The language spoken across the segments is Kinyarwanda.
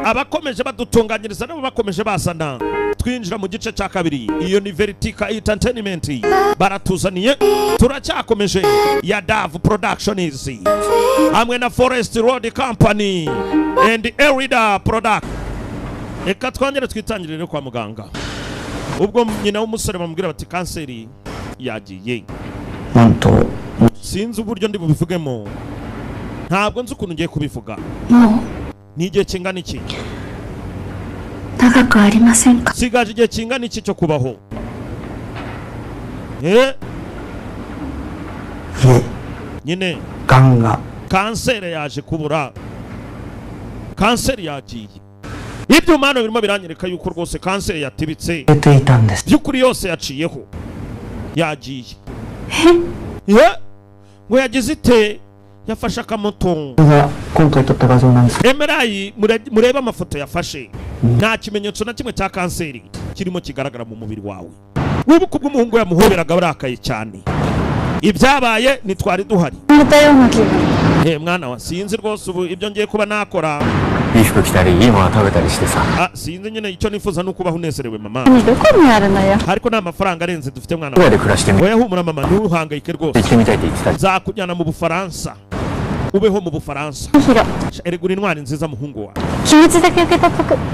Abakomeje badutunganyiriza nabo bakomeje basana. Twinjira mu gice cya kabiri. Iyo ni Vertica Entertainment baratuzaniye, turacyakomeje ya Dove Productions hamwe na Forest Road Company and Erida Product. Reka twongere twitangirire kwa muganga. Ubwo nyina w'umusore bamubwira bati kanseri yagiye. Sinzi uburyo ndi bubivugemo, ntabwo nzi ukuntu ngiye kubivuga. Ni igihe kingana iki? Sigaje igihe kingana iki cyo kubaho? Nyine kanseri yaje kubura, kanseri yagiye. Ibyo mwana birimo biranyereka yuko rwose kanseri yatibitse, by'ukuri yose yaciyeho, yagiye. Ngo yagize ite? Yafashe akamoto. MRI murebe amafoto yafashe, nta kimenyetso na kimwe cya kanseri kirimo kigaragara mu mubiri wawe. Wibuka ubwo umuhungu yamuhoberaga barakaye cyane, ibyabaye ntitwari duhari. Mwana wa sinzi rwose ubu ibyo ngiye kuba nakora. Sinzi nyine icyo nifuza ni ukubaho unezerewe mama, ariko nta mafaranga arenze dufite mwana wa. Oya humura mama, ntuhangayike rwose, nzakujyana mu Bufaransa, ubeho mu Bufaransa. Erega uri intwari nziza muhungu wawe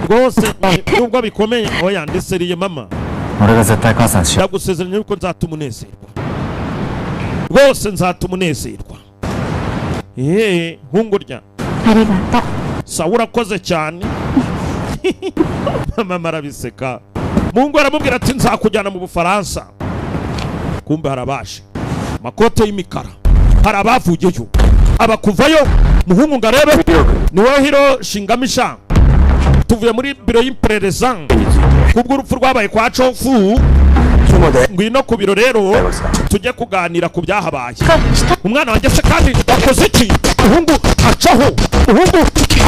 rwose, nubwo bikomeye. Oya ndeseriye mama, ndagusezeranya yuko nzatuma unezerwa rwose, nzatuma unezerwa. Hungurya sawa, urakoze cyane. Mama arabiseka. Mungu aramubwira ati nzakujyana mu Bufaransa. Kumbe harabashe makote y'imikara, harabavuyeyo abakuvayo. Muhungu ngarebe niwe Hiro Shingamisha. Tuvuye muri biro y'imperereza kubwo urupfu rwabaye kwa Chofu. Ngwino ku biro rero tujye kuganira ku byahabaye. Umwana wanjye se kandi wakoze iki? Umuhungu acaho, umuhungu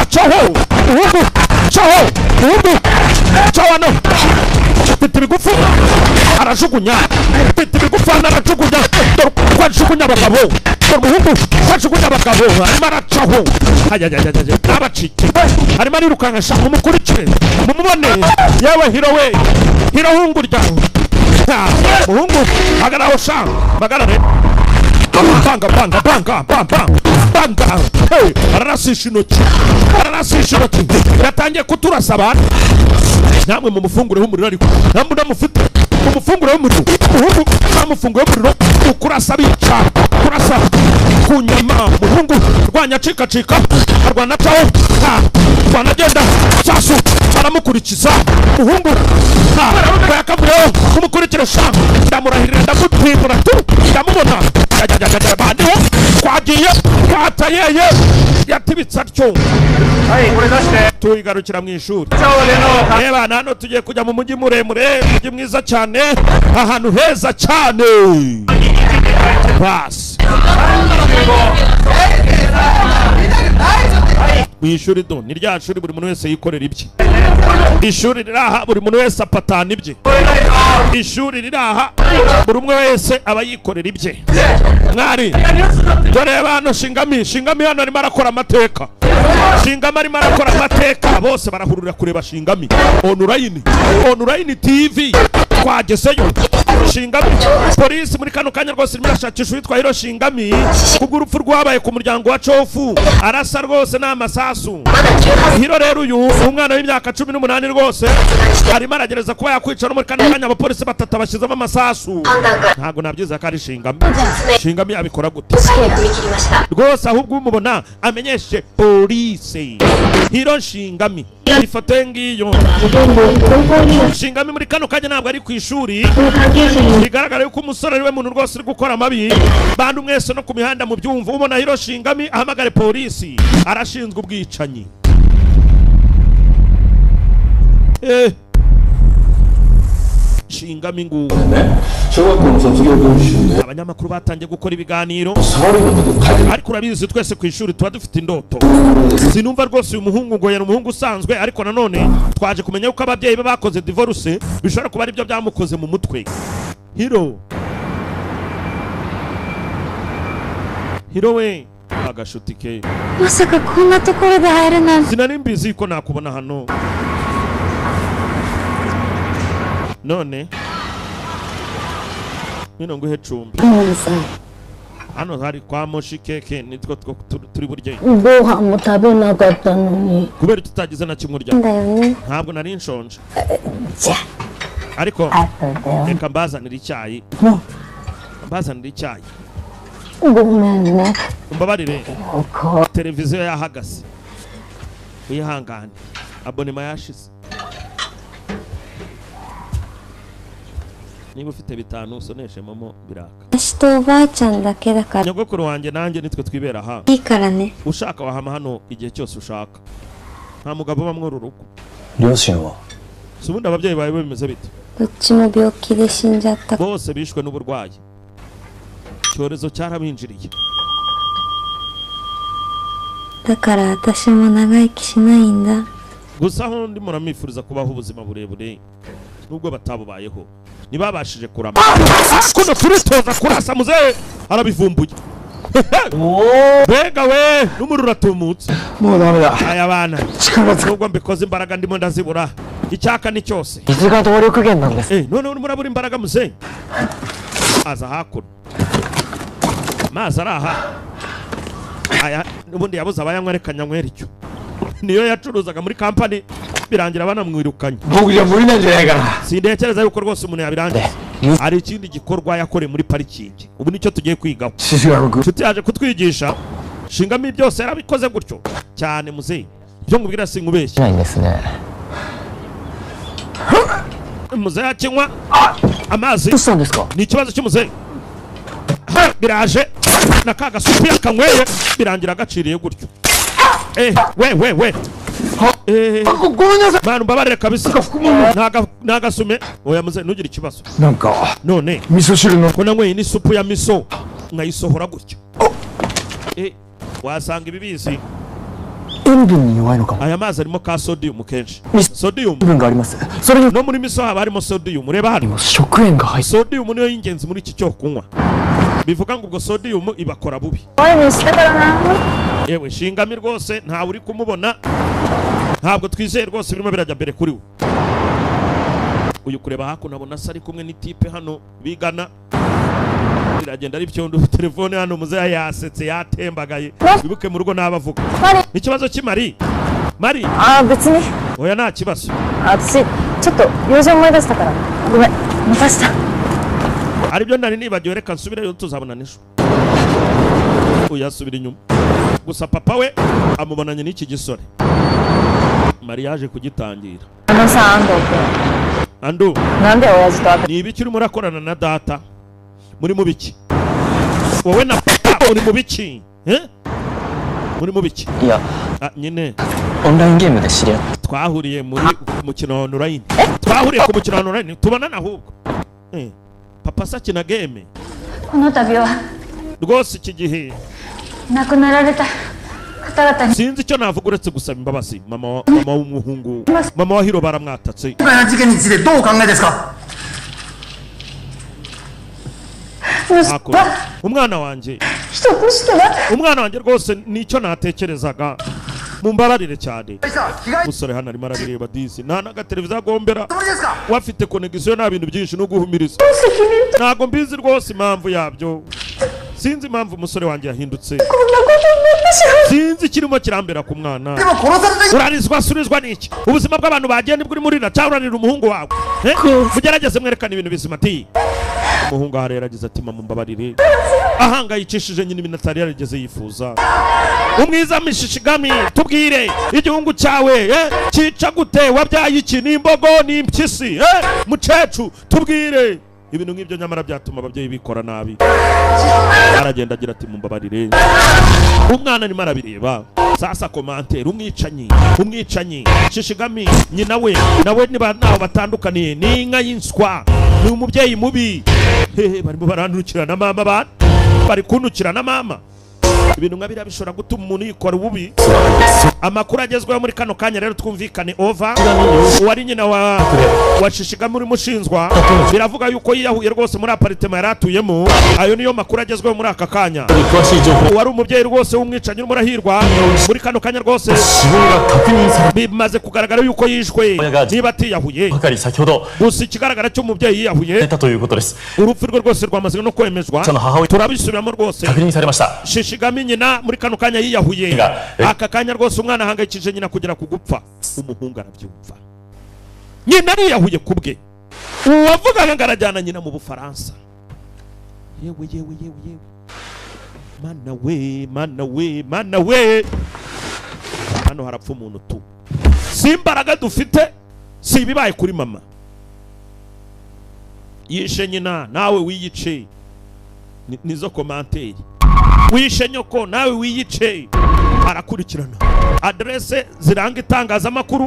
acaho, umuhungu acaho, umuhungu acaho hano. Mfite ibigufu arajugunya, mfite ibigufu hano arajugunya. Dore uko ajugunya abagabo, dore umuhungu uko ajugunya abagabo, arimo aracaho. Ntabacike, arimo arirukanka, shaka mumukurikire mumubone. Yewe Hiro we, Hiro hungurya. Muhungu hagarara sha, bagarare. Banga banga banga banga banga. Hey, ararasisha intoki, ararasisha intoki. Yatangiye kuturasa abantu. Namwe mumufungure w'umuriro, ariko namwe ndamufite mumufungure w'umuriro. Muhungu namufungure w'umuriro, ukurasa bica, kurasa ku nyama. Muhungu rwanya acika cika, arwana acaho, rwana agenda sasu aramukurikiza. Muhungu yakavuyeho kumukurikira sha, ndamurahirira ndamutwimura tu, ndamubona bandiho twagiye twatayeye yatibitse atyo. Tuyigarukira mu ishuri. Reba hano tugiye kujya mu mujyi muremure, mujyi mwiza cyane, ahantu heza cyane. Basi mu ishuri do ni rya shuri buri muntu wese yikorera ibye. Ishuri riraha buri muntu wese apatana ibye. Ishuri riraha buri umwe wese aba yikorera ibye. Mwari dore hano Shingami, Shingami hano arimo arakora amateka. Shingami arimo arakora amateka, bose barahurura kureba Shingami. Online, Online TV twagezeyo. Shingami polisi muri kano kanya rwose irimo irashakisha uwitwa Hiro Shingami kubw'urupfu rwabaye ku muryango wa Chofu. Arasa rwose n'amasasu. Hiro rero uyu umwana w'imyaka 18 rwose arimo aragereza kuba yakwica no muri kano kanya abapolisi batatu bashyizemo amasasu. Ntago nabyiza ko ari Shingami. Shingami abikora gute rwose? Ahubwo umubona amenyeshe polisi. Hiro Shingami ifoto ye ngiyo. Shingami muri kano kanya ntabwo ari ku ishuri, bigaragara yuko umusore ari we muntu rwose uri gukora amabi. Bantu mwese no ku mihanda mu byumva, ubona Hiro Shingami ahamagare polisi, arashinzwe ubwicanyi. Shingami ngu abanyamakuru batangiye gukora ibiganiro, ariko urabizi twese ku ishuri tuba dufite indoto. Sinumva rwose uyu muhungu ngo yari umuhungu usanzwe, ariko nanone twaje kumenya uko ababyeyi be bakoze divorce, bishobora kuba aribyo byamukoze mu mutwe. Hiro, Hiro we Agashuti ke. まさかこんなところで会えるなんて。 Sinari mbizi ko nakubona hano. None ngwino nguhe cumbi. もうさ、 Hano hari kwa Moshi keke, nitwo turi burye. ご飯も食べなかったのに。 Kubera tutagize na kimwe urya. だよね。 Ntabwo nari nshonje. じゃ Ariko あ、後で。 reka mbazanire icyayi, mbazanire icyayi. ごめんね。 Umbabarire. こ Televiziyo yahagaze, wihangane, abonema yashize. Niba ufite 5 usoneshe momo biraka. 私とおばあちゃんだけだから Nyogokuru wanjye nanjye nitwe twibera aha. いいからね。 Ushaka wahama hano igihe cyose ushaka, nta mugabo uba mw'uru rugo. 両親は？ Si ubundi ababyeyi bawe bimeze bite? どっちも病気で死んじゃった。 Bose bishwe n'uburwayi, icyorezo cyarabinjiriye. だから私も長生きしないんだ。 Gusa aho ndi muramwifuriza kubaho ubuzima burebure, nubwo batabubayeho, ntibabashije kurama. Kuno turitoza kurasa, muzehe arabivumbuye. Mbega we, n'umuriro uratumutse. もうダメだ。 Aya bana, 力つ nubwo mbikoze imbaraga ndimo ndazibura, icyaka ni cyose. 水が動力源なんです。 Eh, none urimo urabura imbaraga muzehe. Aza hakuno, amazi ari aha. Aya n'ubundi yabuze abayanywa, reka nyanywera icyo. Niyo yacuruzaga muri kampani, birangira banamwirukanye. 僕じゃ無理なんじゃないかな。 Sintekereza yuko rwose umuntu yabirangiza. Hari ikindi gikorwa yakoreye muri parikingi, ubu nicyo tugiye kwigaho. 獅子が僕 Inshuti yaje kutwigisha shingamo, byose yarabikoze gutyo cyane muzehe. Ibyo nkubwira sinkubeshye. ないんですね。 Muzehe akinywa amazi. どうしたんですか？ Ni ikibazo cy'umuzehe. Ha, biraje na ka gasupu yakanyweye, birangira agaciriye gutyo. Eh, we we we, eh. ごごめんなさい。 Mwana, umbabarire kabisa. 服も Nagasume. Oya muzehe, ntugire ikibazo. なんか None 味噌汁の ko nanyweye n'isupu ya miso nkayisohora gutyo. Eh, wasanga ibibizi. 塩分に弱いのかも。 Aya mazi arimo ka sodium kenshi. Mis- Sodium. 塩分があります。それに No muri miso haba harimo sodium, reba hano. も食塩が入って Sodium niyo y'ingenzi muri iki cyo kunywa, bivuga ngo ubwo sodium ibakora bubi. 前にしたからな。 Yewe shingami rwose ntawe uri kumubona, ntabwo twizeye rwose birimo birajya mbere kuri we. Uyu kureba hakuno abona se ari kumwe n'itipe hano bigana, biragenda ari byondo. Telefone hano, muzehe yasetse yatembagaye. Wibuke mu rugo n'abavuga ikibazo cy'imari mari. あー、別に。 Oya, nta kibazo. 私ちょっと用事思い出したから。ごめん、また明日。 Aribyo nari nibagiwe, reka nsubireyo, tuzabona n'ejo. Uyu asubira inyuma, gusa papa we amubonanye n'iki gisore. Mari yaje kugitangira. あのさ、安藤 Andu. 君、なんで親父と会って Ni ibiki urimo urakorana na data? Muri mu biki? Wowe na papa uri mu biki? Eh? Muri mu biki? いや、 Ah, nyine. オンラインゲームで知り合っ Twahuriye muri mukino wa online, twahuriye ku mukino wa online tubonana ahubwo. Eh, papa se akina game. この度は Rwose iki gihe 亡くなられた方々に sinzi icyo navuga uretse gusaba imbabazi. Mama wa, mama w'umuhungu, mama wa Hiro baramwatatse. 今回の事件についてどうお考えですか？ Hakuno umwana wanjye, 人としては umwana wanjye rwose nicyo natekerezaga, mumbabarire cyane. 被害 Umusore hano arimo arabireba disi, nta n'agateleviziyo agombera. つもりですか？ Wafite connexion, nta bintu byinshi no guhumiriza. Ntabwo mbizi rwose impamvu yabyo, sinzi impamvu umusore wanjye yahindutse. こんなことになってしまう。 Sinzi ikirimo kirambera ku mwana. でも殺された Urarizwa surizwa n'iki? Ubuzima bw'abantu bagiye nibwo urimo urira, cyangwa urarira umuhungu wawe? Eh? Mugerageze mwerekane ibintu bizima ati. Umuhungu aha rero agize ati: "Mama, mumbabarire." Ahangayikishije nyine ibintu atari yarigeze yifuza. Umwiza mishishigami, tubwire igihungu cyawe, eh? Cyica gute? Wabyaye iki? Ni imbogo, ni impyisi? Eh? Mucecu, tubwire ibintu nk'ibyo, nyamara byatuma ababyeyi bikora nabi. Aragenda agira ati: "Mumbabarire." Umwana arimo arabireba. Sasa commentaire: umwicanyi, umwicanyi Shishigami, nyina we nawe niba ntaho batandukaniye ni inka y'inswa, ni umubyeyi mubi. Hehe, barimo barantukira na mama, bana bari kuntukira na mama. Ibintu nka biriya bishobora gutuma umuntu yikora ububi. Amakuru agezweho muri kano kanya rero, twumvikane, over. Uwari nyina wa Shishigami urimo ushinzwa, biravuga yuko yiyahuye rwose muri apartment yari atuyemo. Ayo niyo makuru agezweho muri aka kanya. 詳しい情報 Uwari umubyeyi rwose w'umwicanyi urimo urahirwa muri kano kanya rwose, 死亡が確認され bimaze kugaragara yuko yishwe niba atiyahuye. ばかり先ほど Gusa ikigaragara cy'umubyeyi yiyahuye. たということです。 Urupfu rwe rwose rwamaze no kwemezwa. その母親 Turabisubiramo rwose. 確認されました。 Shishigami nyina muri kano kanya yiyahuye. Nga, Aka kanya rwose umwana ahangayikishije nyina kugera ku gupfa. Umuhungu arabyumva, nyina ariyahuye ku bwe. Uwavugaga ngo arajyana nyina mu Bufaransa. Yewe, yewe, yewe, yewe, mana we, mana we, mana we! Hano harapfa umuntu tu. Si imbaraga dufite, si ibibaye kuri mama. Yishe nyina, nawe wiyice. Nizo commentaire. Wishe nyoko, nawe wiyice. Arakurikirana aderese ziranga itangazamakuru.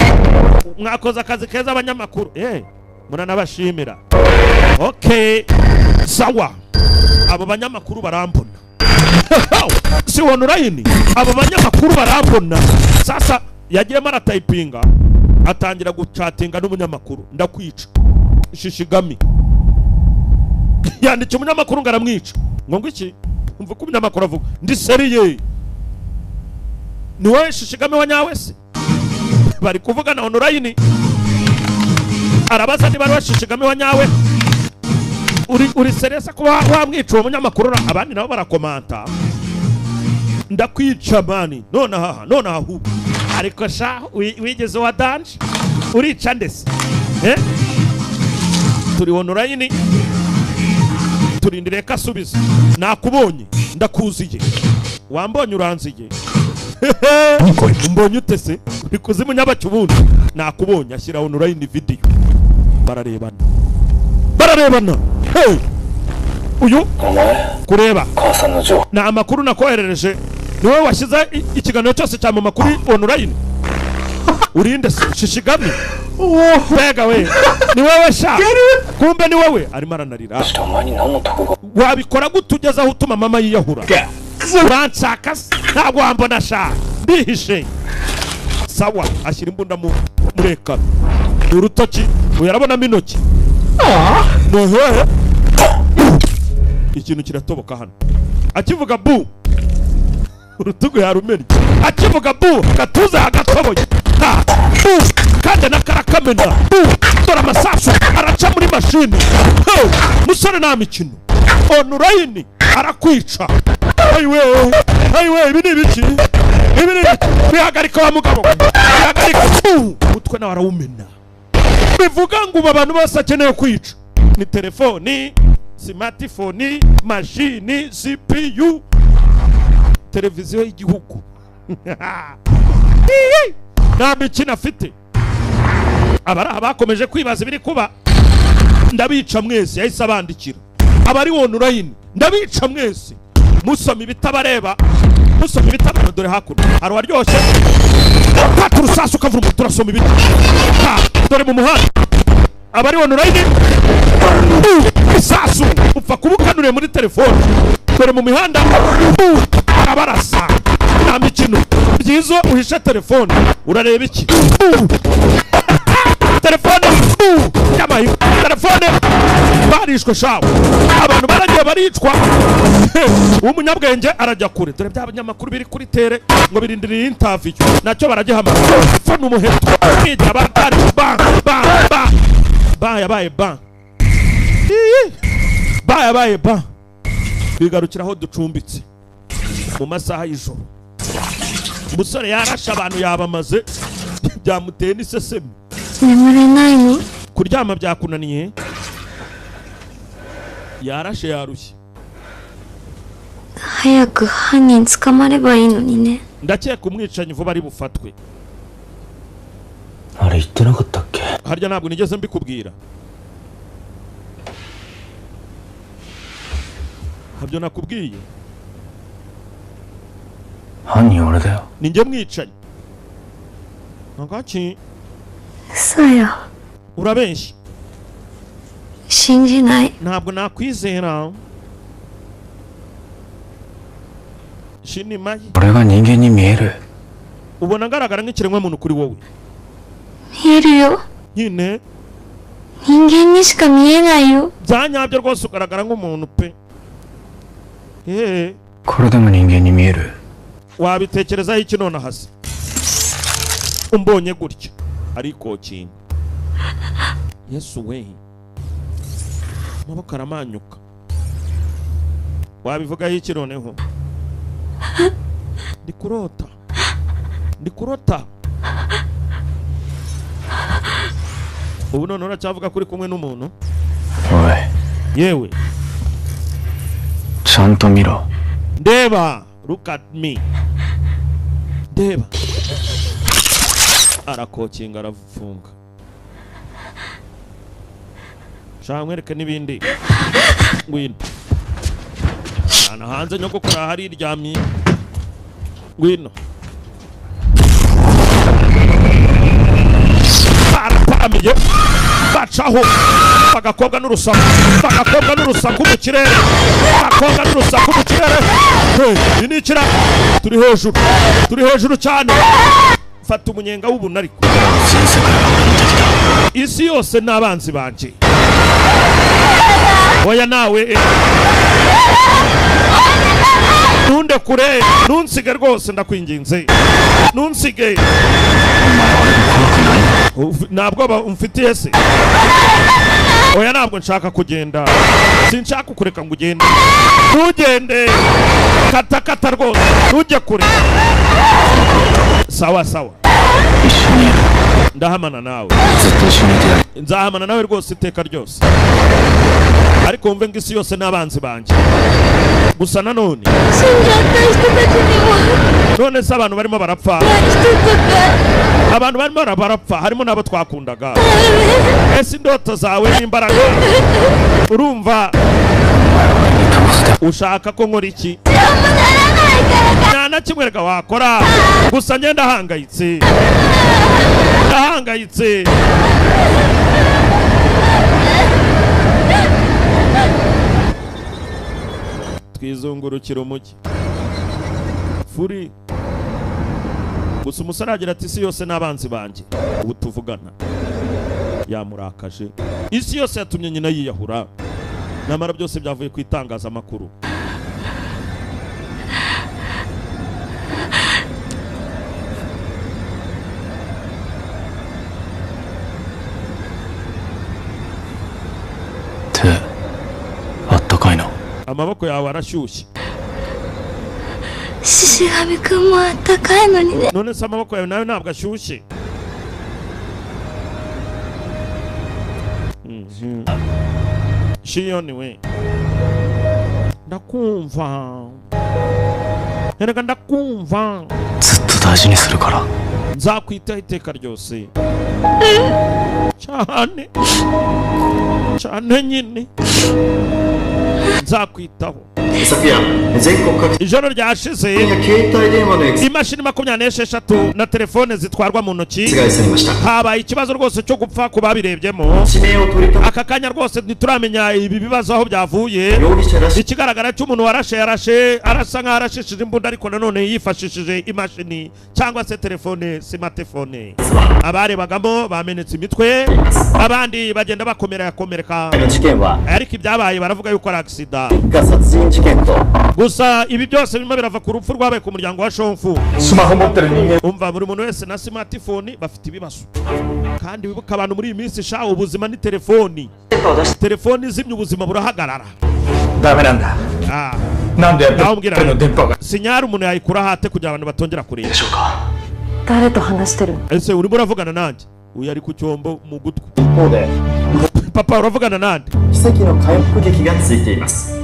Mwakoze akazi keza abanyamakuru, muranabashimira. Okay, sawa. Abo banyamakuru barambona, si online. Abo banyamakuru barambona. Sasa yagiyemo aratayipinga, atangira gucatinga n'umunyamakuru. Ndakwica. Shishigami yanditse umunyamakuru ngo aramwica. Ngo iki? Umva ko umunyamakuru avuga: "Ndi sérieux, ni wowe Shishigami wa nyawe se?" Bari kuvugana online, arabaza niba ari we Shishigami wa nyawe. Uri sérieux kuba wamwica? Uwo munyamakuru, abandi nabo barakomanta: "Ndakwica man, none aha, none aha." Ahubwo ariko sha, wigeze wa danger, urica ndese, eh? Turi online, turindire ko asubiza. Nakubonye, ndakuziye, wambonye, uranziye, mbonye ute se? Uri kuzimu nyabaki ubundi. Nakubonye. Ashyira online video, bararebana, bararebana. Hey! Uyu kureba ni amakuru nakoherereje. Ni wowe washyize ikiganiro cyose cya mama kuri online? Urinde se? Shishigami, mbega we, ni wowe sha? Kumbe ni wowe. Arimo aranarira. Wabikora gute ugeze aho utuma mama yiyahura? Uranshaka se? Ntabwo wambona sha, ndihishe. Sawa, ashyira imbunda mu murekano. Ni urutoki, uyu arabonamo intoki. Ni ikintu kiratoboka hano. Akivuga bu, urutugu yarumennye. Akivuga bu, agatuza yagatoboye. Ha bu, kandi n'akarakamena bu. Dore amasasu araca muri mashini. Ho, musore, nta mikino, online arakwica. Ayiwe, ayiwe, ibi ni ibiki? Ibi ni ibiki? Bihagarika wa mugabo, bihagarika. Bu, umutwe nawe arawumena. Bivuga ngo ubu abantu bose akeneye kwica ni telefoni, smartphone, mashini, CPU, televiziyo y'igihugu. Nta mikino afite. Abari aha bakomeje kwibaza ibiri kuba. "Ndabica mwese," yahise abandikira abari online. "Ndabica mwese musoma ibitabareba, musoma ibitabareba." Dore hakuno hari uwaryoshye. Fata urusasu ukavura umuntu. Turasoma ibiti. Ha, dore mu muhanda abari online, isasu upfa kuba ukanuriye muri telefone. Dore mu mihanda arabarasa, nta mikino. Byiza uhishe telefone. Urareba iki? Telefone y'amahigo, telefone. Barishwe shawe, abantu baragiye baricwa. Umunyabwenge arajya kure. Dore bya binyamakuru biri kuri terrain ngo birindiriye interview, nacyo baragihamagara. Fana umuheto kwigira batari ba ba ba ba yabaye ba. Ii! Ba yabaye ba. Twigarukira aho ducumbitse mu masaha y'ijoro. Umusore yarashe abantu yabamaze, byamuteye n'isesemi. 眠れないの？ Kuryama byakunaniye? Yarashe, yarushye. 早く犯人捕まればいいのにね。 Ndakeka umwicanyi vuba ari bufatwe. あれ、言ってなかったっけ？ Harya ntabwo nigeze mbikubwira? Ntabyo nakubwiye? 犯人俺だよ。 Ni njye mwicanyi. Ngaki? 嘘よ。 Urabeshya. 信じない。 Ntabwo nakwizera. Shini mayi. 俺が人間に見える Ubona ngaragara nk'ikiremwamuntu kuri wowe? 見えるよ。 Nyine. 人間にしか見えないよ。 Bya nyabyo rwose ugaragara nk'umuntu pe. Eh, これでも人間に見える wabitekerezaho iki nonaha se? Umbonye gutya arikokinga. Yesu we, amaboko aramanyuka. Wabivugaho iki noneho? Ndi kurota, ndi kurota. Ubu none uracyavuga ko uri kumwe n'umuntu? おい Yewe, ちゃんと見ろ ndeba, look at me, ndeba. Arakokinga, arafunga. Shaka nkwereke n'ibindi. Ngwino hano hanze, nyogokuru ahari iryamye. Ngwino. Barapamiye, bacaho bagakobwa n'urusaku, bagakobwa n'urusaku mu kirere, bagakobwa n'urusaku mu kirere. Hey, iyi ni ikira, turi hejuru, turi hejuru cyane. Fata umunyenga w'ubuntu, ariko 全世界が俺の敵だ isi yose ni abanzi banjye. Oya nawe, ntunde kure, ntunsige rwose, ndakwinginze ntunsige. お前俺が怖くないの Nta bwoba umfitiye se? Oya, ntabwo nshaka kugenda, sinshaka kukureka ngo ugende. Ntugende, kata kata rwose, ntujye kure. Sawa sawa. 一緒にいる Ndahamana nawe. ずっと一緒にいてやる Nzahamana nawe rwose iteka ryose, ariko wumve ngo isi yose n'abanzi banjye. Gusa nanone 死んじゃった人たちにも none se abantu barimo barapfa, 人とか abantu barimo barapfa, harimo n'abo twakundaga. Ese indoto zawe n'imbaraga, urumva ushaka ko nkora iki? Nta na kimwe reka wakora, gusa njye ndahangayitse, ndahangayitse. Twizungurukira umujyi furi. Gusa umusore agira ati isi yose n'abanzi banjye. Ubu tuvugana yamurakaje, isi yose yatumye nyina yiyahura, nyamara byose byavuye ku itangazamakuru. 手あったかいな Amaboko yawe arashyushye. 獅子神くんもあったかいのにね。 None se amaboko yawe nayo ntabwo ashyushye? Mhm. Shiyoni we, ndakumva erega, ndakumva. ずっと大事にするから Nzakwitaho iteka ryose, cyane cyane nyine nzakwitaho. 昨夜全国各地 Ijoro ryashize や携帯電話の越 imashini 26 na telefone zitwarwa mu ntoki 害されました habaye ikibazo rwose cyo gupfa ku babirebyemo. 地名を取りた Aka kanya rwose ntituramenya ibi bibazo aho byavuye. 容疑者らし Ikigaragara cy'umuntu warashe, yarashe arasa nk'aho arashishije imbunda, ariko nanone yifashishije imashini cyangwa se telefone, smartphone. Abarebagamo bamenetse imitwe, abandi bagenda bakomera yakomereka. の事件は Ariko ibyabaye baravuga yuko ari agisida. 一家殺人事件と Gusa ibi byose birimo birava ku rupfu rwabaye ku muryango wa Shomfu. スマホ持ってる人間 Umva, buri muntu wese na smartphone bafite ibibazo, kandi wibuka abantu muri iyi minsi sha, ubuzima ni telefoni, telefoni izimye ubuzima burahagarara. ダメなんだ Ah, なんでや ngaho mbwira っての電波が sinyari umuntu yayikura hate kugira abantu batongera kureba? でしょうか 誰と話してるの？ Ese urimo uravugana nanjye? Uyu ari ku cyombo mu gutwi. 一方で Papa, uravugana nande? 奇跡の回復劇が続いています。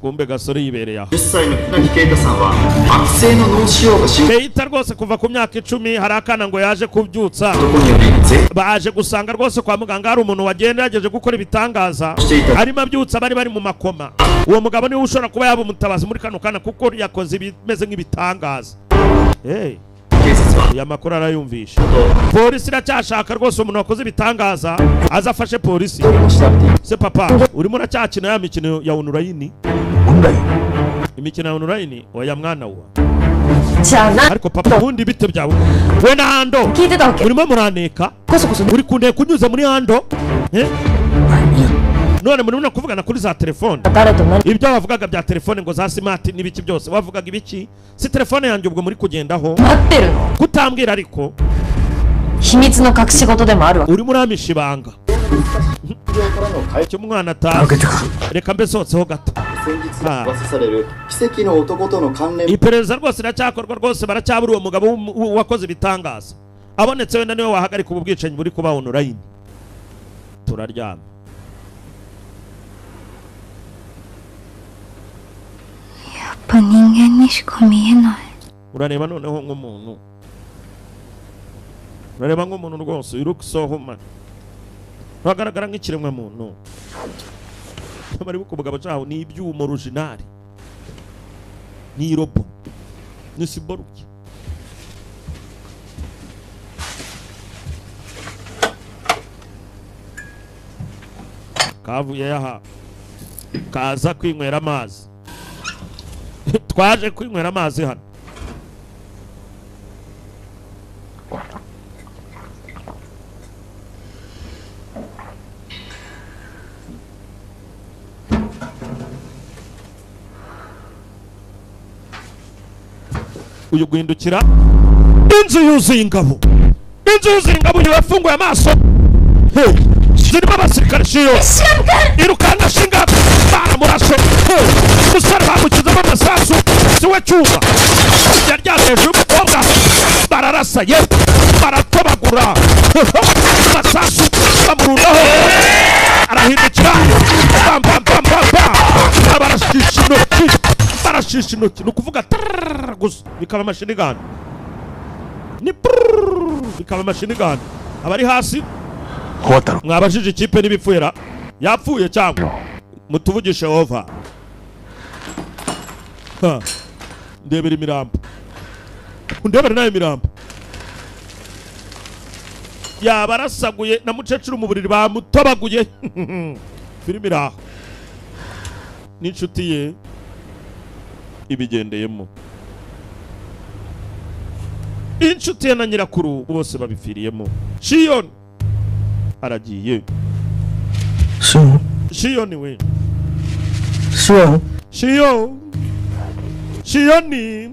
Kumbe gasore yibereye aho. 10歳の船木啓太さんは悪性の脳腫瘍が進 Keita rwose kuva ku myaka 10 hari akana ngo yaje kubyutsa, 行により全 baje gusanga rwose kwa muganga hari umuntu wagerageje gukora ibitangaza, arimo abyutsa bari bari mu makoma. Uwo mugabo niwe ushobora kuba yaba umutabazi muri kano kana, kuko yakoze ibimeze nk'ibitangaza. Hey, 警察は aya makuru arayumvisha. Polisi iracyashaka rwose umuntu wakoze ibitangaza aza afashe polisi. 一人も調べてい Se papa, urimo uracyakina ya mikino ya onurayini? オンライン Imikino ya online? Oya mwana wa. じゃあな Ariko papa, ubundi bite byawe we na Ando? 聞いてたわけ Urimo muraneka? こそこそ Uri kuneka unyuze muri Ando, eh? None murimo no kuvugana kuri za telefone? 誰と何 Ibyo bavugaga bya telefone ngo za smart n'ibiki byose, wavugaga ibiki? Si telefone yanjye ubwo muri kugendaho? 待ってるの Kutambwira ariko. 秘密の隠し事でもあるわけ Urimo uramisha ibanga icyo umwana atazi. Reka mbe sohotseho gato. 先日噂される奇跡の男との関連 Iperereza rwose riracyakorwa, rwose baracyabura uwo mugabo wakoze ibitangaza. Abonetse wenda niwe wahagarika ubu bwicanyi buri kuba online. Turaryama. やっぱ人間にしか見えない。 Urareba noneho nk'umuntu, urareba nk'umuntu rwose. You look so human, uragaragara nk'ikiremwa muntu. Nyamara ku mugabo cyaho ni ibyuma original, ni robo, ni cyborg. Kavuye aha kaza kwinywera amazi. Twaje kwinywera amazi hano. Uyu guhindukira, inzu yuzuye ingabo, inzu yuzuye ingabo. Uyu yafunguye amaso. Hey, zirimo abasirikare. Shiyo irukanka shinga, baramurashe. Hey, umusore bamushyizemo amasasu, si we cyuma yaryamye hejuru y'umukobwa. Bararasa ye, baratobagura amasasu, bamurundaho. Arahindukira, bam bam bam bam bam, barashisha intoki, barashisha intoki. Ni ukuvuga tararara gusa bikaba amashinigani, ni prrrr, bikaba amashinigani. Abari hasi. 終わったの Mwabajije ikipe n'ibipfuye, yapfuye cyangwa mutuvugishe over. Ha, ndebera imirambo, ndebera nayo imirambo. Yabarasaguye na mukecuru mu buriri bamutobaguye. Filime iri aho n'inshuti ye ibigendeyemo, inshuti ye na nyirakuru bose babipfiriyemo. Shiyoni aragiye. シオン Shiyoni we. シオン Shiyo, Shiyoni,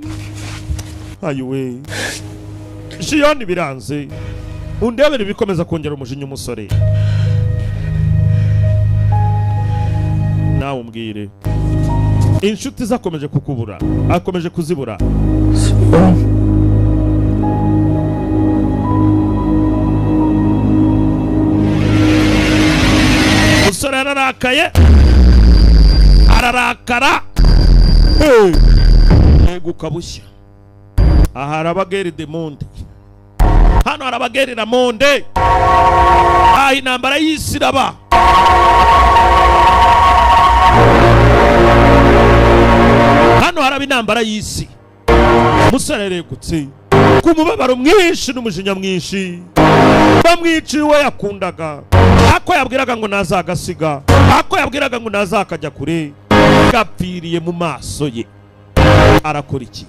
ayiwe Shiyoni, biranze. Undebere bikomeza kongera umujinya umusore. Nawe umbwire, inshuti zakomeje kukubura, akomeje kuzibura. シオン Umusore ararakaye, ararakara. Hey! Yeguka bushya. Aha harabageri de monde, hano harabageri na monde. Aha intambara y'isi iraba. Hano haraba intambara y'isi. Umusore yaregutse ku mubabaro mwinshi n'umujinya mwinshi. Bamwiciye uwo yakundaga, ako yabwiraga ngo ntazagasiga, ako yabwiraga ngo ntazakajya kure, gapfiriye mu maso ye. Arakora iki?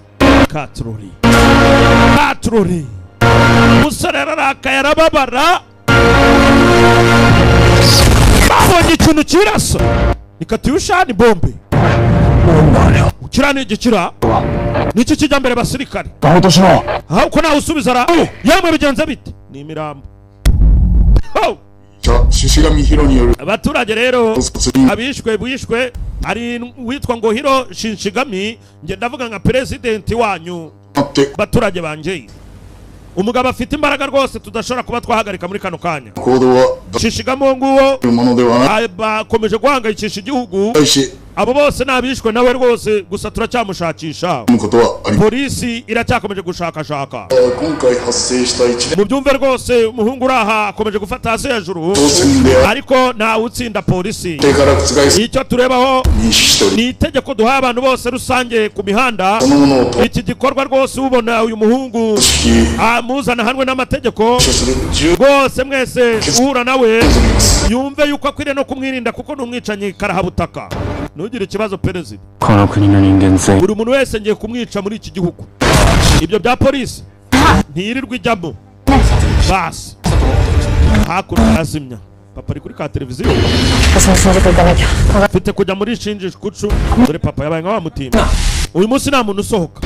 Katurori, katurori. Umusore ararakaye, arababara. Babonye ikintu kirasa, ni katyusha, ni bombe. なんだあれは Kiriya ni igikira, niki kijya mbere basirikare? バ落としの Aho ko nawe usubiza ra, yamwe bigenze bite? Ni imirambo. Ho! 獅子神ヒロによる Abaturage rero, 殺人 abishwe bwishwe ari uwitwa ngo Hiro Shinshigami. Nge ndavuga nka president wanyu. あって Baturage banje, umugabo afite imbaraga rwose tudashobora kuba twahagarika muri kano kanya. 行動は Shishigami uwo nguwo 出るものではない bakomeje guhangayikisha igihugu. し Abo bose ni abishwe nawe rwose, gusa turacyamushakisha. むことはあり Polisi iracyakomeje gushakashaka. 今回発生した一連 Mubyumve rwose, umuhungu uri aha akomeje gufata hasi hejuru, の戦であ ariko ntawe utsinda polisi. ってから覆す Icyo turebaho 認識しており ni itegeko duhaye abantu bose rusange ku mihanda. そのものを Iki gikorwa rwose, ubona uyu muhungu 組織 amuzana hanwe n'amategeko 処する重 rwose, mwese uhura nawe 要望みます。Yumve yuko akwiriye no kumwirinda kuko ni umwicanyi karahabutaka. Ntugire ikibazo perezida. この国の人間全員 Buri muntu wese ngiye kumwica muri iki gihugu. Ibyo bya polisi ntiyirirwa ijyamo. Basi hakuno arazimya. Papa ari kuri ka televiziyo. 私も新宿行かなきゃ。 Mfite kujya muri Shinjuku. Dore papa yabaye nka wa mutimba. Uyu munsi nta muntu usohoka.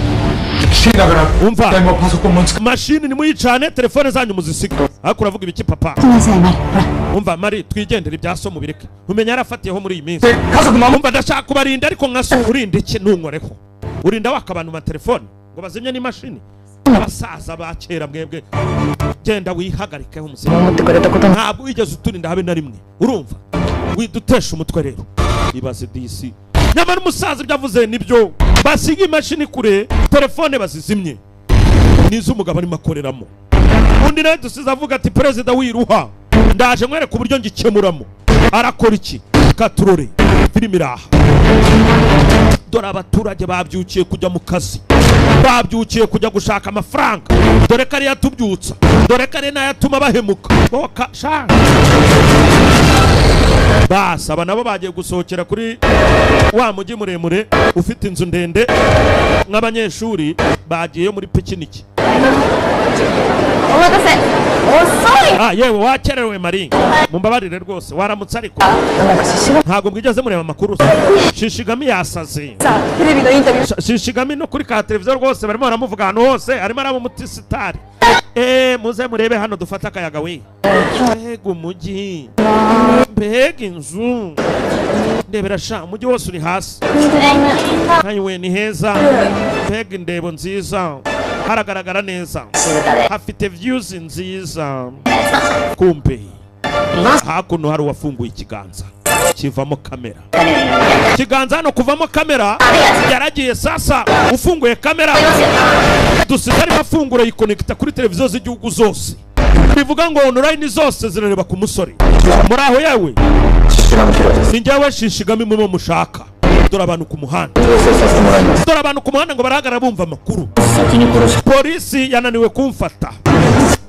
シだから Umva, でもパソコンも使 mashini nimuyicane, telefone zanyu muzisiga. Ariko uravuga ibiki papa? ごめんなさいマリ。ほら。 Umva Mari, twigendere ibya so mubireke. Umenya yarafatiyeho muri iyi minsi. って家族守 Umva, ndashaka kubarinda ariko nka so urinda iki? Ntunkoreho. Urinda waka abantu amatelefone ngo bazimye n'imashini. Abasaza ba kera mwebwe, genda wihagarikeho umuzimu. 守ってくれたことも。 Ntabwo wigeze uturinda habe na rimwe, urumva? Widutesha umutwe rero. Ibaze disi, nyamara umusaza ibyo avuze nibyo. Basiga imashini kure, telefone bazizimye, nizo umugabo arimo akoreramo. Undi nawe dusize avuga ati perezida wiruha, ndaje nkwereka uburyo ngikemuramo. Arakora iki? Katurore filime iraha. Dore abaturage babyukiye kujya mu kazi, babyukiye kujya gushaka amafaranga. Dore ko ariyo atubyutsa, dore ko ari nayo atuma bahemuka. Boka sha basi, aba nabo bagiye gusohokera kuri wa mujyi muremure ufite inzu ndende nk'abanyeshuri bagiye muri pikiniki. お待たせ。遅い。 Ah, yewe wakerewe Mari, mumbabarire rwose. Waramutse ariko. なんか獅子が Ntabwo mwigeze mureba amakuru? Shishigami yasaze. さ、テレビのインタビュー。 Shishigami no kuri ka televiziyo rwose barimo baramuvuga ahantu hose, arimo araba umutisitari. Muze murebe hano dufate akayaga we. Mbega umujyi, mbega inzu, ndebera sha, umujyi wose uri hasi. Ayiwe ni heza, mbega indebo nziza, haragaragara neza, hafite views nziza. Kumbe hakuno hari uwafunguye ikiganza kivamo kamera. Ikiganza hano kuvamo kamera yaragiye. Sasa ufunguye kamera dusize arimo afungura yikonekita kuri televiziyo z'igihugu zose, bivuga ngo online zose zirareba ku musore. Muri aho yewe, 獅子神ヒロです。 Ni njyewe Shishigami mubo mushaka. Dore abantu ku muhanda, 調整させてもらいます。 dore abantu ku muhanda ngo barahagarara bumva amakuru. 先に殺し Polisi yananiwe kumfata.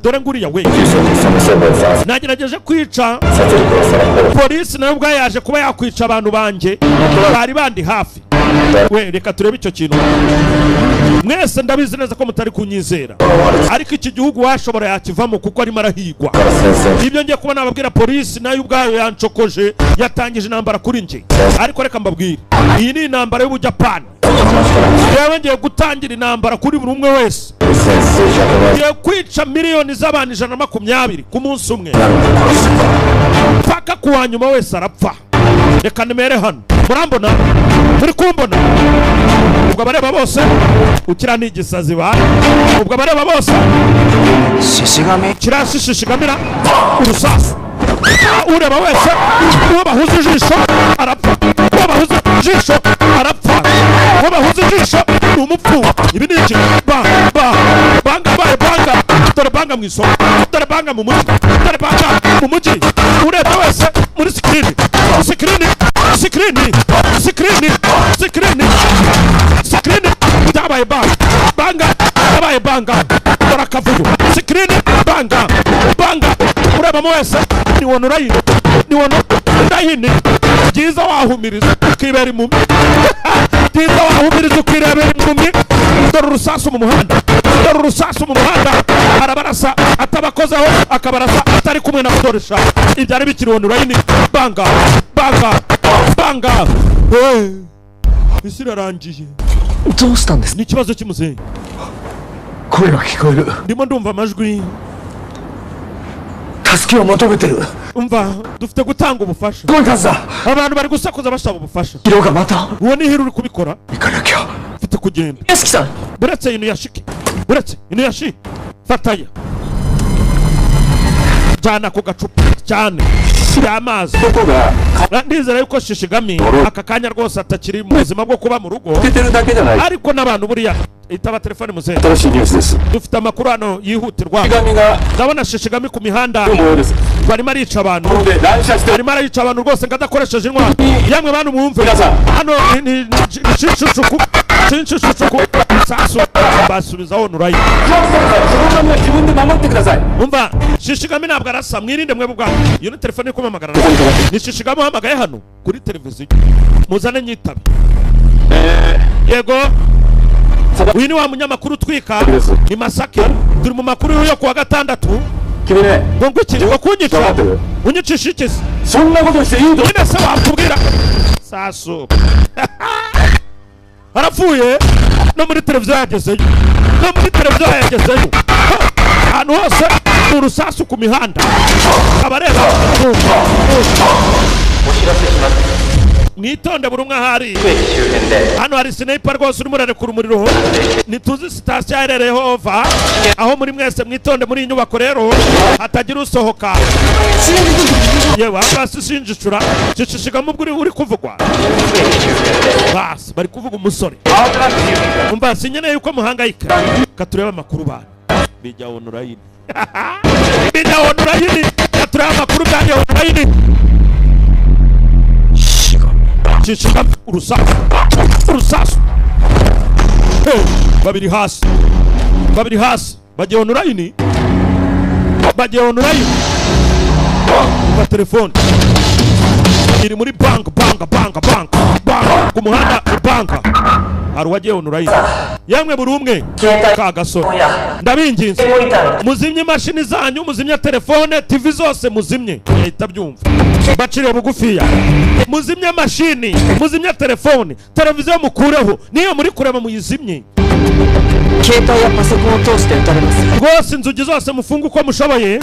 Dore nguriya we. 九州でその商売を探 Nagerageje kwica させる殺され polisi, nayo ubwayo yaje kuba yakwica abantu banjye bari bandi hafi. We reka turebe icyo kintu. Mwese ndabizi neza ko mutari kunyizera, ariko iki gihugu washobora yakivamo kuko arimo arahigwa. から先生 Ibyo ngiye kuba nababwira, polisi nayo ubwayo yancokoje, yatangije intambara kuri njye. Ariko reka mbabwire, iyi ni intambara y'Ubujapani. Yewe ngiye gutangira intambara kuri buri umwe wese. 先数百年 Ngiye kwica miliyoni z'abantu 120 ku munsi umwe, paka ku wa nyuma wese arapfa. Reka nimere hano, murambona, muri kumbona. Ubwo abareba bose ukira ni igisazi ba. Ubwo abareba bose 獅子神 kirashishishigamira urusasu. Ureba wese, uwo bahuza ijisho arapfa, uwo bahuza ijisho arapfa, uwo bahuza ijisho ni umupfu. Ibi ni iki? Ba ba banga baye banga. Dore banga mu isoko, dore banga mu mujyi, dore banga mu mujyi. Ureba wese muri sikirini, sikirini, sikirini, sikirini, sikirini, sikirini. Byabaye banga, banga yabaye banga. Dore akavuyo, sikirini, banga banga. Urebamo wese ni wono urayini, ni wono urayini. Byiza wahumiriza ukibera impumyi, byiza wahumiriza ukirebera impumyi. Dore urusasu mu muhanda, dore urusasu mu muhanda. Arabarasa atabakozeho, akabarasa atari kumwe na doresha. Ibyari bikiri wono urayini. Banga banga banga. Hey, isi irarangiye. どうしたんです Ni ikibazo cy'umuzehe. 声が聞こえる。 Ndimo ndumva amajwi. 助けを求めてる。 Umva, dufite gutanga ubufasha. 声数だ。 Abantu bari gusakuza basaba ubufasha. 色がまた Uwo ni Hiro uri kubikora. 行かなきゃ。 Mfite kugenda. 屋敷さん Buretse Inuyashiki, buretse Inuyashi, fataya jyana ku gacupa cyane y'amazi. 男が Ndizera yuko Shishigami aka kanya rwose atakiri mu buzima bwo kuba mu rugo. 捨ててるだけじゃない Ariko n'abantu buriya itaba telefone muzehe. 新しいニュースです。 Dufite amakuru hano yihutirwa. 手紙が Ndabona Shishigami ku mihanda 模様です。 barimo arica abantu. で乱射して Arimo arayica abantu rwose ngo adakoresheje intwaro. Yamwe bantu mwumve. 皆さん Hano ni Shinjuku, Sinshushuku sasu basubizaho nurayi. Umva Shishigami ntabwo arasa, mwirinde mwe bwa. Iyo ni telefone iri kumamagara. Ni Shishigami uhamagaye hano kuri televiziyo. Muzane nyitabe. Yego. Uyu ni wa munyamakuru utwika ni Masaki. Turi mu makuru yo kuwa gatandatu. Ngo ngwiki ngo kunyica. Unyicisha iki se? Nyine se wakubwira. Sasu. Arapfuye no muri televiziyo yagezeyo. No muri televiziyo yagezeyo. Ahantu hose ni urusasu ku mihanda. Abareba. Mwitonde buri umwe ahari. Hano hari sniper rwose urimo urarekura umuriro. Ntituzi sitasiyo aherereyeho ova. Aho muri mwese mwitonde muri iyi nyubako rero hatagira usohoka. Yewe hasi sinjicura cicishigamo ubwo uri kuvugwa. Basi bari kuvuga umusore. Umva sinkeneye yuko muhangayika. Katureba amakuru bana. Bijya online. Bijya online. Katureba amakuru bya online. Shishigami urusasu. Urusasu. Hey, babiri hasi. Babiri hasi. Bagiye online. Bagiye online. Umva telefone. Iri muri bank bank bank bank bank ku muhanda bank. Hari uwagiye online. Yamwe buri umwe ka gasore. Ndabinginze. Muzimye imashini zanyu, muzimye telefone, TV zose muzimye. Yahita byumva. Baciriye bugufiya. Muzimye mashini, muzimye telefone, televiziyo mukureho, niyo muri kureba muyizimye. Rwose inzugi zose mufunge uko mushoboye.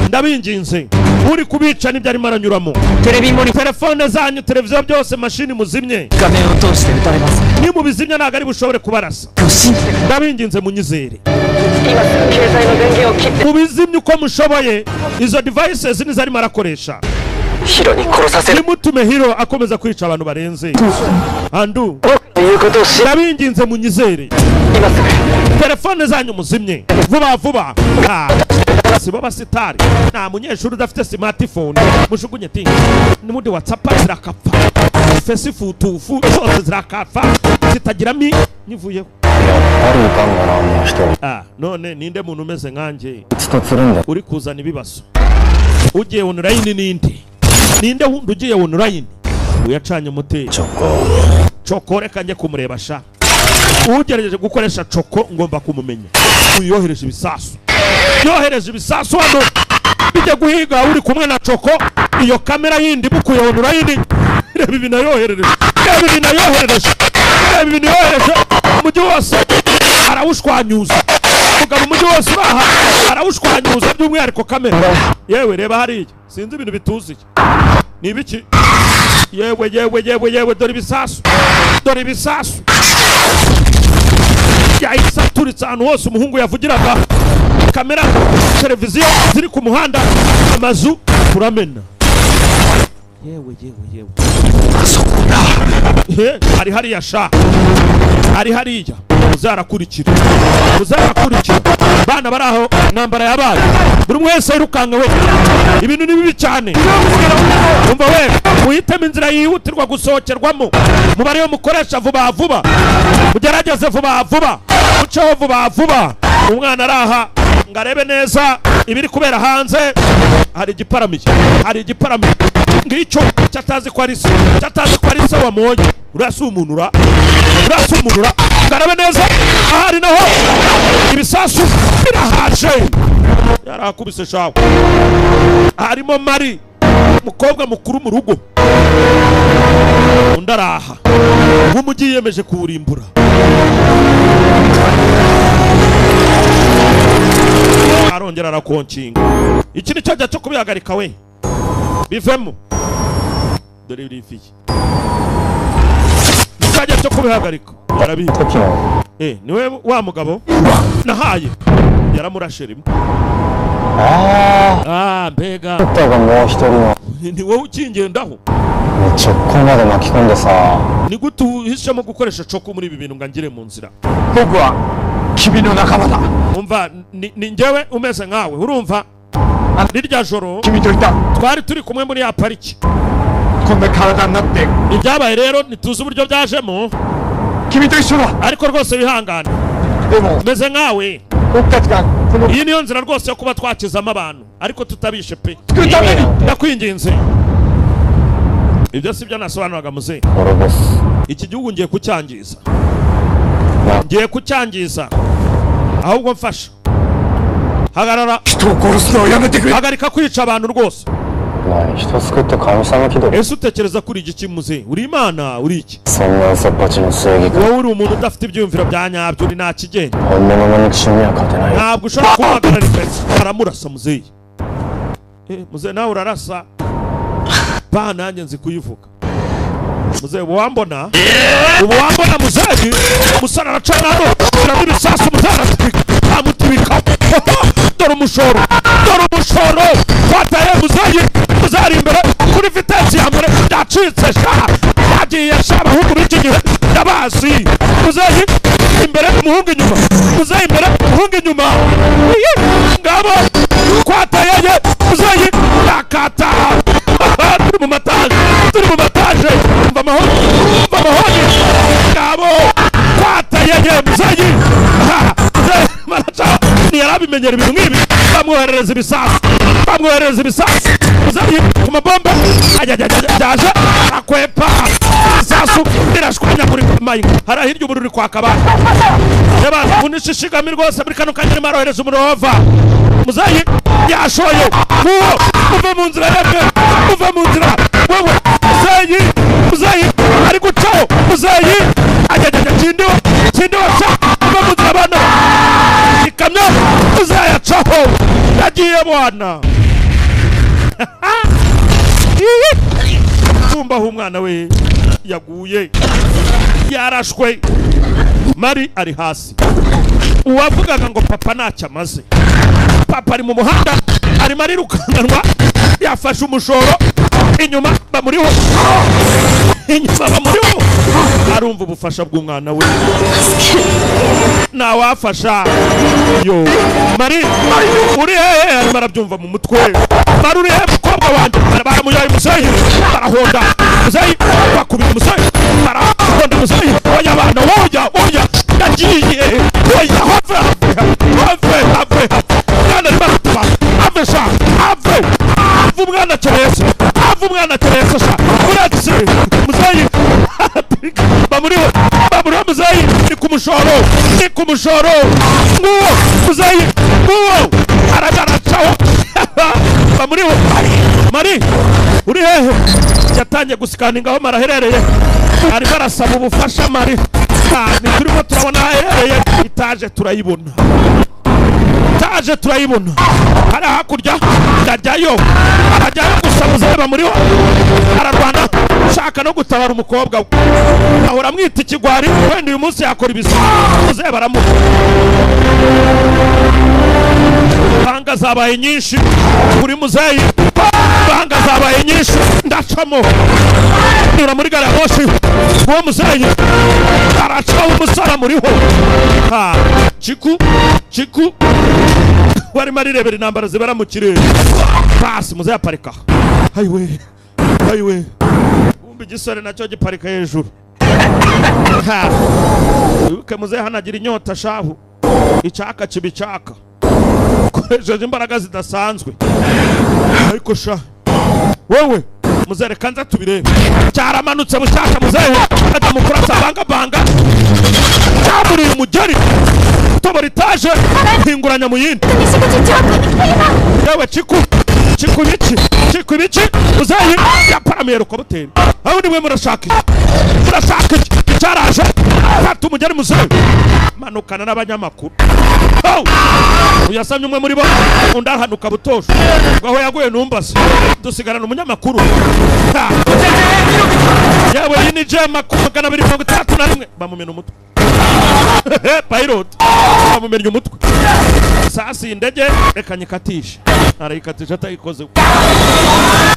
Ndabinginze. Uri kubica nibyo arimo aranyuramo. Telefone zanyu, televiziyo byose, mashini muzimye. Nimubizimya ntabwo ari bushobore kubarasa. Ndabinginze munyizere. Mubizimye uko mushoboye. Izo devices nizo arimo arakoresha. Nimutume Hiro akomeza kwica abantu barenze. Andu. Ndabinginze munyizere. Telefone zanyu muzimye vuba vuba. Sibo basitari. Nta munyeshuri udafite smartphone. Mushugunye ti. N'ubundi WhatsApp zirakapfa. Facebook tufu zose zirakapfa. Zitagira mi nyivuyeho. None ninde muntu umeze nkanjye uri kuzana ibibazo? Ugiye online ninde? Ninde wundi ugiye online? Uyacanye umuteri. Choko reka njye kumureba sha. Ugerageje gukoresha Choko ngomba kumumenya. Uyohereje ibisasu. Yohereje ibisasu hano. Bijya guhiga uri kumwe na Choko. Iyo kamera yindi bukuye online. Reba ibi nayoherereje. Reba ibi nayoherereje. Reba ibi nayohereje. Umujyi wose arawushwanyuza. Mugabo umujyi wose uraha arawushwanyuza by'umwihariko kamera. Yewe reba hariya. Sinzi ibintu bituziye. Ni ibiki? Yewe yewe yewe yewe dore ibisasu. Dore ibisasu. Yahise aturitse ahantu hose umuhungu yavugiraga. Kamera, televiziyo ziri ku muhanda, amazu turamena. Yewe yewe yewe. Ari hariya sha. Ari hariya. Muzarakurikira. Muzarakurikira. Bana baraho intambara yabaye. Buri umwe wese yirukanga we. Ibintu ni bibi cyane. Umva we, muhitemo inzira yihutirwa gusohokerwamo. Mubare yo mukoresha vuba vuba. Mugerageze vuba vuba. Muceho vuba vuba. Umwana araha ngarebe neza ibiri kubera hanze. Hari igiparamiye. Hari igiparamiye. Ngicyo cyatazi ko ari se. Cyatazi ko ari se wamonye. Urasa umunura. Urasa umunura. Ngarebe neza ahari naho ibisasu birahaje. Yarakubise shawe. Harimo Mari, umukobwa mukuru mu rugo. Undi araha. W'umujyi yiyemeje kuwurimbura. Arongera arakonkinga. Iki ni cyo gihe cyo kubihagarika we. Bivemo. Dore birifiye. Cyo cyo kubihagarika. Yarabizi. Niwe wa mugabo nahaye. Yaramurashe rimwe. Mbega. Ni wowe ukingendaho. Ni gute uhisemo gukoresha Choko muri ibi bintu ngo angire mu nzira? Umva ni njyewe umeze nkawe urumva? Rirya joro twari turi kumwe muri ya pariki. Ibyabaye rero ntituzi uburyo byajemo. 君と一緒だ。 Ariko rwose wihangane. でも Meze nkawe. 僕たちがこの Iyi niyo nzira rwose yo kuba twakizamo abantu, ariko tutabishe pe. 救うために。 Ndakwinginze. Ibyo si byo nasobanuraga, muzehe. 滅ぼす。 Iki gihugu ngiye kucyangiza, ngiye kucyangiza. Ahubwo mfasha, hagarara. 人を殺すのをやめてくれ。 Hagarika kwica abantu rwose. お前、人救って神様気取り。 Ese utekereza kuri igiki, muzehe? Uri imana? Uri iki? そんな嘘っぱちの正義か。 Wowe uri umuntu udafite ibyiyumviro bya nyabyo, uri nta kigenda. 本物の憎しみには勝てないよ。 Ntabwo ushobora kumuhagarara imbere. Aramurasa muzehe. Muzehe, nawe urarasa ba, nanjye nzi kuyivuga, muzehe. Ubu wambona, ubu wambona, muzehe. Umusore aracana hano, shyiramo ibisasu, muzehe aratwika, amutibika. Dore umushoro, dore umushoro twataye muzehe. Muzehe ari imbere kuri vitesse ya mbere, yacitse sha, yagiye sha. Abahungu b'iki gihe ndabazi. Muzehe imbere, umuhungu inyuma. Muzehe imbere, umuhungu inyuma. Iyi, ngabo twatayeye muzehe yakata. Turi mu mataje, turi mu mataje. Umva amahoni, umva amahoni. Ngabo twatayeye muzehe. Ha, muzehe maraca ntiyarabimenyera ibintu nk'ibi. Bamwoherereza ibisasu, bamwoherereza ibisasu. Muzehe ku mabombe ajyajyajyaje, akwepa ibisasu, birashwanyagurika. Mayinga hariya hirya, umuriro uri kwaka. Abantu y'abantu unishishigami rwose muri kano kanya arimo arohereza umuriro wava. Muzehe yashoye nguwo. Muve mu nzira yemwe, muve mu nzira wewe. Muzehe, muzehe ari gucaho. Muzehe ajyajyajya, kindiho, kindiho sha. Muve mu nzira bana. Ikamyo muzehe yacaho, yagiye bwana. Kumva aho umwana we yaguye, yarashwe. Mari ari hasi. Uwavugaga ngo papa ntacyo amaze, papa ari mu muhanda, arimo arirukanganwa, yafashe umushoro. Inyuma bamuriho, inyuma bamuriho. Arumva ubufasha bw'umwana we, ntawafasha. Yo Mari, uri hehe? Arimo arabyumva mu mutwe. Mari, uri hehe, mukobwa wanjye? Baramuyaye muzehe, barahonda muzehe, bakubita muzehe, barahonda muzehe. Oya bana, oya, oya, yagiye. Oya, have, have, have, have. Mwana arimo arataba. Ave sha, ave, ave. Umwana akereye se, ave. Umwana akereye se sha. Uretse muzehe bamuriho, bamuriho. Muzehe ni ku mushoro, ni ku mushoro. Nguwo muzehe, nguwo aragaracaho, bamuriho. Mari, uri hehe? Yatangiye gusikaninga aho Mari aherereye, arimo arasaba ubufasha. Mari ntiturimo turabona aho aherereye. Itaje turayibona, itaje turayibona hariya hakurya. Ndajyayo, arajyayo gusa. Muzehe bamuriho, ararwana, shaka no gutabara umukobwa we. Ahora amwita ikigwari, wenda uyu munsi yakora ibisa. Muzehe baramuha. Banga zabaye nyinshi kuri muzeyi, banga zabaye nyinshi. Ndacamo, nyura muri gari ya moshi. Uwo muzeyi aracaho, umusore amuriho. Ha, Ciku, Ciku warimo arirebera intambara zibera mu kirere. Pasi muzeyi aparika. Hayiwe, hayiwe, wumva igisore nacyo giparika hejuru. Ha, wibuke muzehe hanagira inyota shahu, icyaka kiba icyaka, koresheje imbaraga zidasanzwe. Ariko sha wowe muzehe, reka nza tubirebe. Cyaramanutse bushyashya, muzehe ajya mu kurasa bangabanga, cyamuriye umugeri, tobora itaje, hinguranya mu yindi. 西口上空に来ています。 Yewe Ciku, Ciku ibiki, Ciku ibiki? Muzehe yaparamiye rukoboteri. Aho nimwe murashaka iki? Murashaka iki? Cyaraje, fata umugeri muzehe, manukana n'abanyamakuru. Oh! Uyasamye umwe muri bo, undi arahanuka butosha ngo aho yaguye numbaze. Dusigarana umunyamakuru. Ha! Yewe, iyi ni jema ku 261. Bamumena umutwe, pilot bamumennye umutwe. Sasa iyi ndege reka nyikatishe. Arayikatisha atayikoze.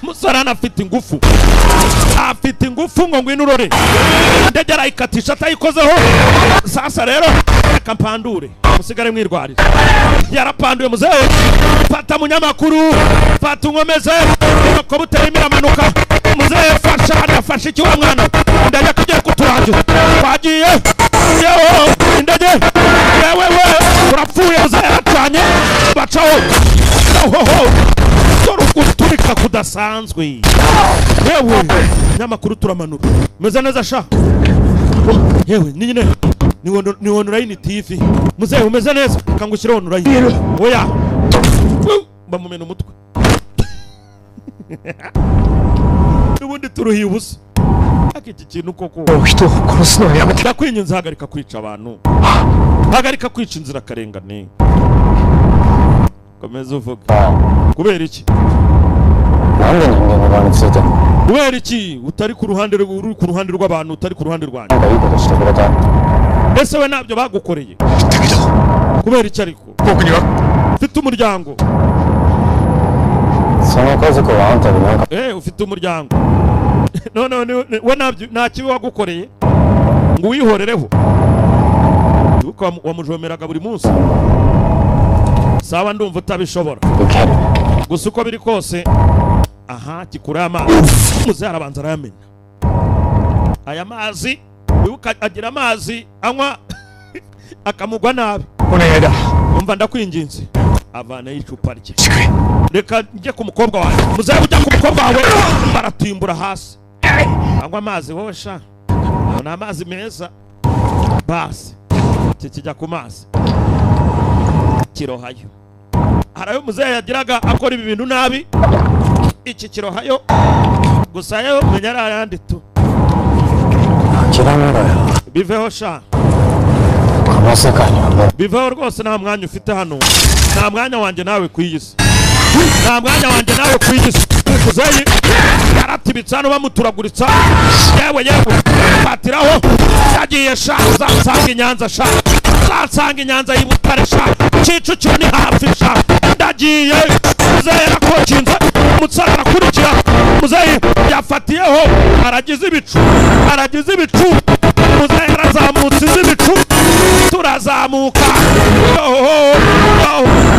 Musore hano afite ingufu, afite ingufu ngo ngwino urore. Indege arayikatisha atayikozeho. Sasa rero reka mpandure, musigare mwirwarira. Yarapanduye muzehe. Fata munyamakuru, fata unkomeze. Helikopiteri irimo iramanuka. Muzehe fasha hano, afashe iki wa mwana? Ndege kugiye kuturangira. Twagiye yewe indege yewe we urapfuye uzayacanye bacaho hoho dore uguturika kudasanzwe yewe nyamakuru turamanura meze neza sha yewe ni nyine ni online TV muzehe umeze neza kangushyira online oya bamumena umutwe n'ubundi turuhiye ubusa iki kintu koko ndakwinginze hagarika kwica abantu hagarika kwica inzirakarengane komeza uvuga kubera iki kubera iki utari ku ruhande uri ku ruhande rw'abantu utari ku ruhande rwanjye ese we ntabyo bagukoreye kubera iki ariko ufite umuryango ufite umuryango none we nta kibi wagukoreye ngo uwihorereho wamujomeraga buri munsi sawa ndumva utabishobora gusa uko biri kose aha gikura amazi muze arabanza arayamena aya mazi wibuka agira amazi anywa akamugwa nabi umva ndakwinginze avanayo icupa rye reka njye ku mukobwa wawe muze ujya ku mukobwa wawe baratimbura hasi anywa amazi wowe sha ni amazi meza basi iki kijya ku mazi kirohayo hari ayo muzehe yagiraga akora ibi bintu nabi iki kirohayo gusa yo menya ari ayandi tu biveho sha biveho rwose nta mwanya ufite hano nta mwanya wanjye nawe ku iyi si nta mwanya wanjye nawe ku iyi si muzehe yaratibitse hano bamuturaguritsa yewe yewe fatiraho yagiye sha uzansanga i Nyanza sha uzansanga i Nyanza y'i Butare sha Kicukiro ni hafi sha ndagiye muzehe yarakokinze umutsara arakurikira muzehe yafatiyeho aragize ibicu aragize ibicu muzehe yarazamutse izi ibicu turazamuka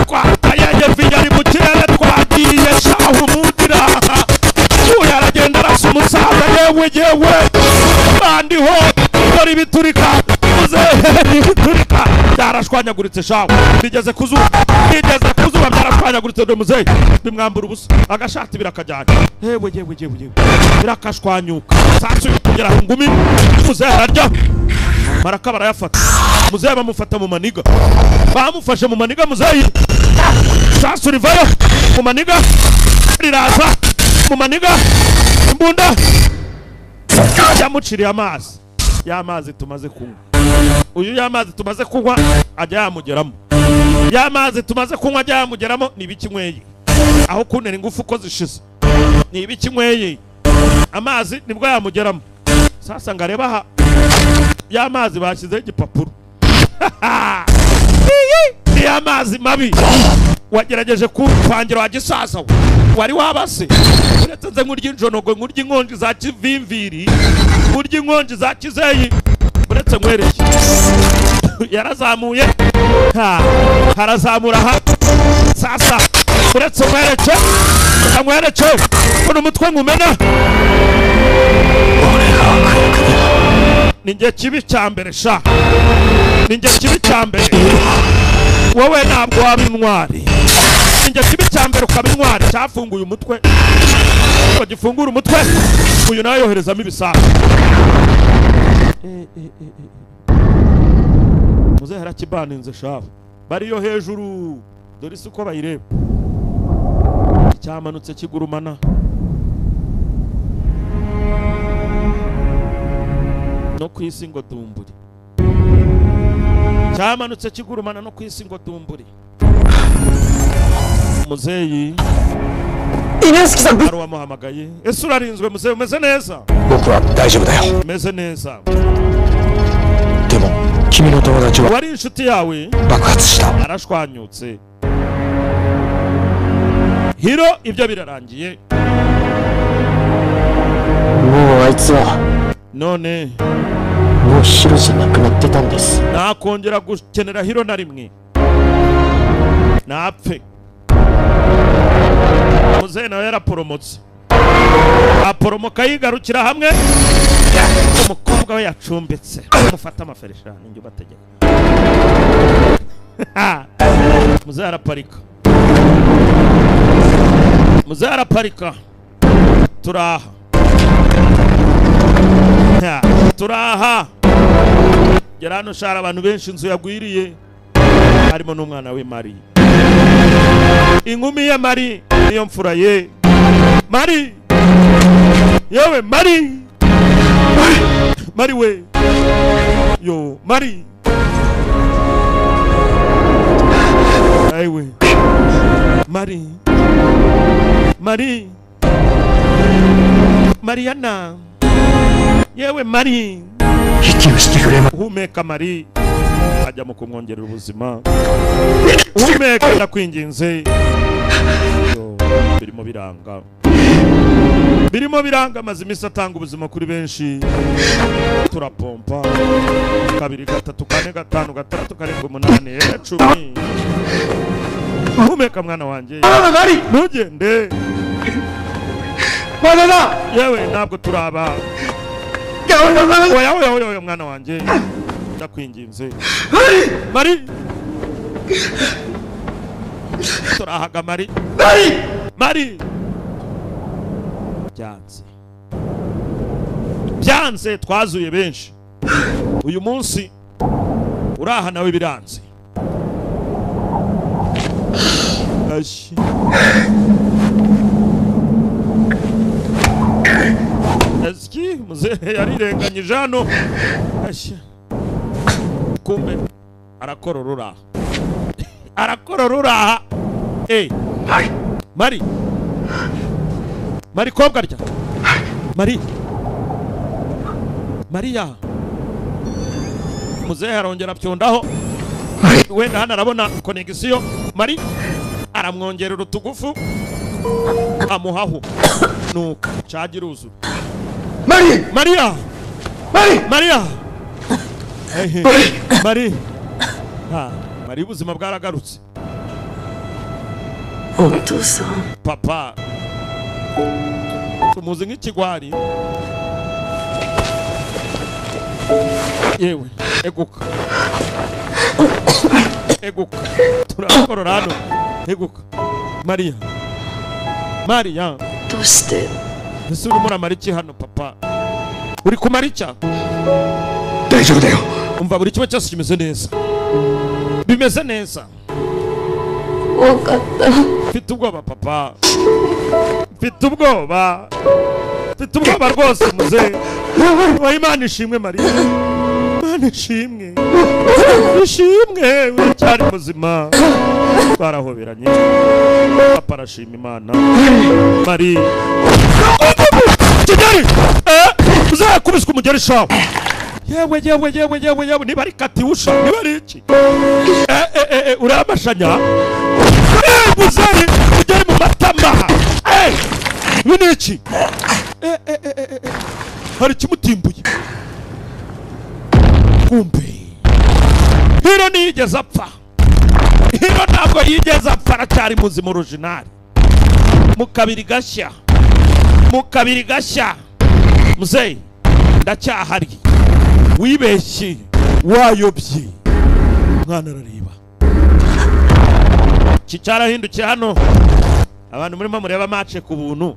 twatayeye vinyari mu kirere twagiye shahu mundira uyu aragenda arasa umusaza yewe yewe bandiho dore ibiturika muzehe ibiturika byarashwanyaguritse shahu bigeze ku zuba bigeze ku zuba byarashwanyaguritse dore muzehe bimwambura ubusa agashati birakajyana yewe yewe yewe yewe birakashwanyuka sasa uyu kugera ku ngumi muzehe ararya maraka barayafata muzehe bamufata mu maniga bamufashe mu maniga muzehe sasa rivayo mu maniga riraza mu maniga imbunda yamuciriye amazi y'amazi tumaze kunywa uyu y'amazi tumaze kunywa ajya yamugeramo y'amazi tumaze kunywa ajya yamugeramo ni ibiki nyweye aho kuntera ingufu uko zishize ni ibiki nyweye amazi nibwo yamugeramo sasa ngo arebe aha y'amazi bashyizeho igipapuro ni amazi mabi wagerageje kumpangira wa gisaza we wari wabase uretse nze nkurya injonogo nkurya inkonji za kivimviri nkurya inkonji za kizeyi uretse nkwereke yarazamuye harazamura ha sasa uretse nkwereke nkwereke uno mutwe nkumena ninjye kibi cya mbere sha ninjye kibi cya mbere wowe ntabwo waba intwari ninjye kibi cya mbere ukaba intwari cyafunguye umutwe ngo gifungure umutwe uyu nawe yoherezamo ibisasu muzehe arakibaninze shafu bariyo hejuru dore isi uko bayireba cyamanutse kigurumana no ku isi ngo dumburi cyamanutse kigurumana no ku isi ngo dumburi muzeyi hari uwamuhamagaye ese urarinzwe muzeyi umeze neza umeze neza wari inshuti yawe arashwanyutse Hiro ibyo birarangiye none nakongera gukenera Hiro na rimwe napfe muzehe nawe yaraporomotse aporomoka yigarukira hamwe umukobwa Umukobwa we yacumbitse. Mufate amaferesha ninjye ubategeka. Muzehe araparika. Muzehe araparika. Turaha. Turaha. Gera hano shara abantu benshi inzu yagwiriye. Harimo n'umwana we Mari. Inkumi ya Mari niyo mfura ye. Mari. Yewe Mari. Mari we. Yo Mari. Aiwe. Mari. Mari. Mariana. Yewe Mari. Humeka Mari. Ajya mu kumwongerera ubuzima. Humeka ndakwinginze. Birimo biranga. Birimo biranga maze imisi atanga ubuzima kuri benshi. Turapompa. 2 3 4 5 6 7 8 10. Humeka mwana wanjye. Ntugende. Yewe ntabwo turaba. Oya oya oya mwana wanjye. Ndakwinginze. Mari. Turahaga Mari. Mari. Byanze. Byanze twazuye benshi. Uyu munsi uraha nawe biranze. Ashi. Aski muzehe yarirenganyije hano. Ashi. Kumbe arakorora. Arakorora. Eh. Mari. Mari kobwa rya. Mari. Maria. Muzehe arongera pyondaho. Wenda hano arabona connection. Mari aramwongerera utugufu amuhaho. Nuko cagiruzu. Mari. Maria. Mari. Maria. Mari. Ha, Mari ubuzima bwaragarutse. Papa. Tumuzi nk'ikigwari. Yewe, eguka. Eguka. Turakorora hano. Eguka. Maria. Maria. Doste. Ese urimo uramara iki hano papa? Uri kumara iki? Umva buri kimwe cyose kimeze neza. Bimeze neza. Mfite ubwoba papa. Mfite ubwoba. Mfite ubwoba rwose muzehe. Wa Imana ishimwe Maria. Imana ishimwe. Ishimwe uracyari muzima. Barahoberanye. Papa arashima Imana. Maria. Kigali! Uzakubiswa umugeri shawe. Yewe yewe yewe yewe yewe niba ari katiusha niba ari iki uramashanya muzehe ugere mu matama ibi ni iki hari kimutimbuye kumbe Hiro ntiyigeze apfa. Hiro ntabwo yigeze apfa aracyari muzima original. Mu kabiri gashya. Mu kabiri gashya. Muzehe ndacyahari. Wibeshye wayobye. Mwana arareba. Cyarahindukiye hano. Abantu murimo mureba match ku buntu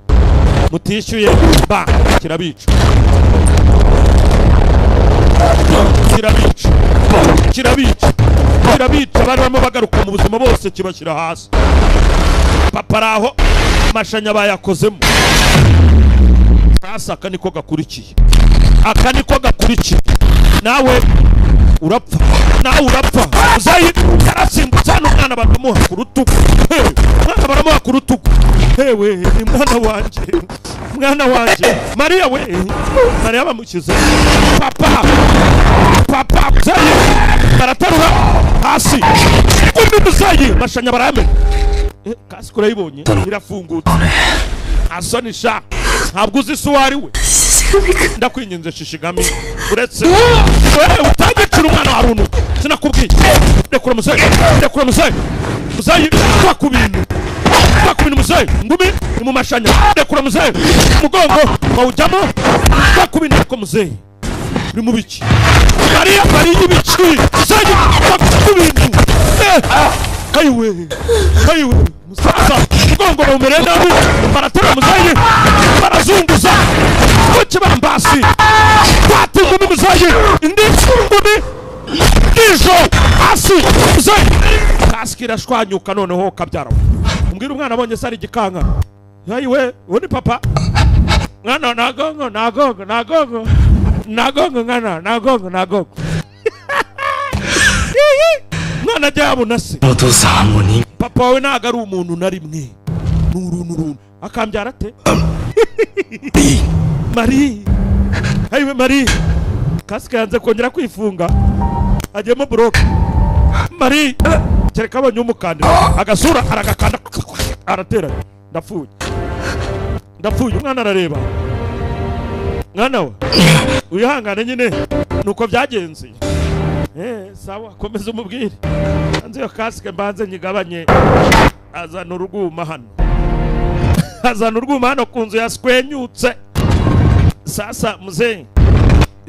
mutishyuye ba kirabica. Kirabica. Kirabica. Kirabica barimo bagaruka mu buzima bose kibashyira hasi. Papa raho mashanya bayakozemo. Sasa aka niko gakurikiye. Aka niko gakurikiye. Nawe urapfa. Nawe urapfa. Uzayi yarasimbutse hano umwana baramuha ku rutugu. Umwana baramuha ku rutugu. Hewe ni mwana wanjye. Mwana wanjye. Maria we. Maria bamukize. Papa. Papa uzayi baratarura hasi. Kumbi muzayi mashanya barame. Kasi kurayibonye irafungutse. Asoni sha. Ntabwo uzi se uwari we. Ndakwinginze Shishigami. Uretse wewe utagicira umwana wa runtu. Sinakubwiye. Rekura muzehe. Rekura muzehe. Muzehe kwa kubintu. Kwa kubintu muzehe. Ngumi ni mu mashanya. Rekura muzehe. Mugongo bawujyamo. Kwa kubintu ko muzehe. Uri mu biki, Mariya? Mariya, ibiki muzeyi? Ibintu. Ayiwe, ayiwe, musaza umugongo bawumereye nabi. Baratera muzeyi, barazunguza ku kibambasi, kwata ingumi muzeyi, indi ngumi ijo hasi muzeyi, kasike irashwanyuka. Noneho kabyara we, umbwira umwana abonye se ari igikanka. Ayiwe, uwo ni papa. Mwana, nagongo, nagongo, nagongo, nagongo, mwana, nagongo, nagongo. Mwana ajya yabona se. お父さんはもう人 Papa wawe ntabwo ari umuntu na rimwe, ni uruntu runtu. Akambyara ate? Mari, ayiwe Mari, kasike yanze kongera kwifunga, agiyemo buroke. Mari, kereka abonye umukandida agasura aragakanda, arateranya. Ndapfuye, ndapfuye. Umwana arareba. Mwana we, wihangane nyine, nuko byagenze. Sawa, komeza umubwire. Hanze iyo kasike mbanze nyigabanye. Azana urwuma hano, azana urwuma hano ku nzu yaswenyutse. Sasa muzehe,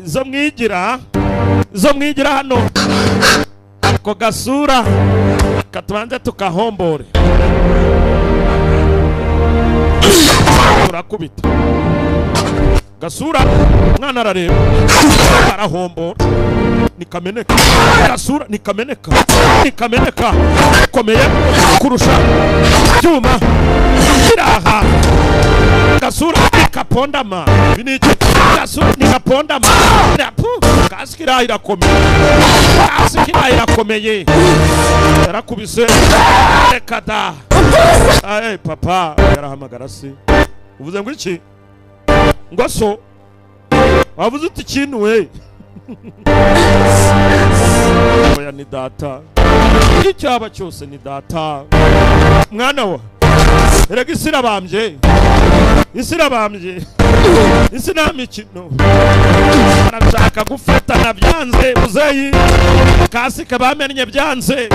izo mwigira, izo mwigira hano, ako gasura katubanze tukahombore. Turakubita gasura, umwana arareba, arahombora, nikameneka. Gasura nikameneka, nikameneka, komeye kurusha cyuma kiraha. Gasura nikapondama. Ibi ni iki? Gasura nikapondama. Apu, kasike iraha irakomeye, kasike iraha irakomeye. Yarakubise, reka da. Ay, papa yarahamagara se. Uvuze ngo iki? Ngo so wavuze uti ikintu we? Oya, ni data, icyaba cyose ni data. Mwana wa, erega isi irabambye, isi irabambye, isi nta mikino. Arashaka gufatana, byanze. Muzeyi kasike bamennye, byanze.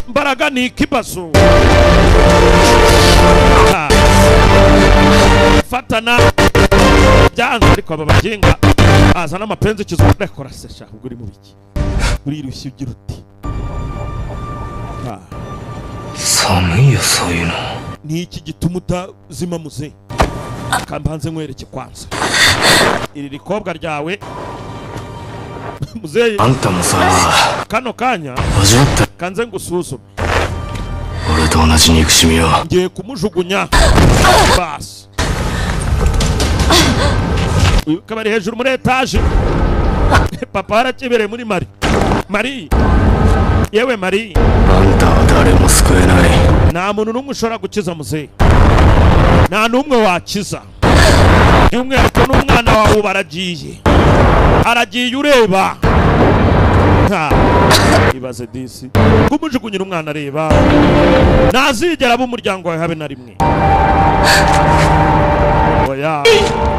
Mbaraga ni ikibazo. Ah. Fatana byanze, ariko aba baginga azana amapenzi kizwa. Rekora se sha, ubwo uri mu biki? Urirushye ugira uti? Ah. 寒いよ、そういうの。 Ni iki gituma utazima, muze? Kambanze nkwereke kwanza iri rikobwa ryawe, muzeyi. あんたもさ、 Kano kanya 味わった。 kanze ngusuzume. 俺と同じ憎しみを。 Ngiye kumujugunya basi. Uyu kabari hejuru muri etaje, papa yarakibereye muri Mari. Mari, yewe Mari. あんたは誰も救えない。 Nta muntu n'umwe ushobora gukiza muzehe, nta n'umwe wakiza, by'umwihariko n'umwana wawe. Ubu aragiye, aragiye ureba. Nta ibaze disi kumujugunyira umwana areba. Ntazigera aba umuryango wawe habe na rimwe. Oya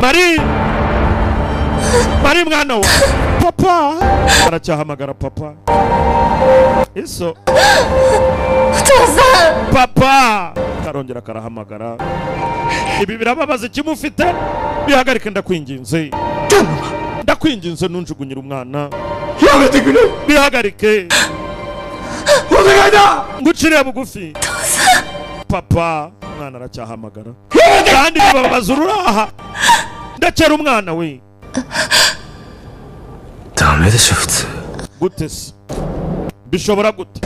Mari, Mari, mwana wa papa aracyahamagara papa iso. お父さん。 Papa karongera karahamagara. Ibi birababaza ikimufite. Bihagarike, ndakwinginze, ndakwinginze, ntunjugunyire umwana. やめてくれ。 Bihagarike. お願いだ。 Nguciriye bugufi papa. Umwana aracyahamagara kandi bibabaza ururaha. Ndekera umwana we. ダメでしょ、普通。 Gute se? Bishobora gute?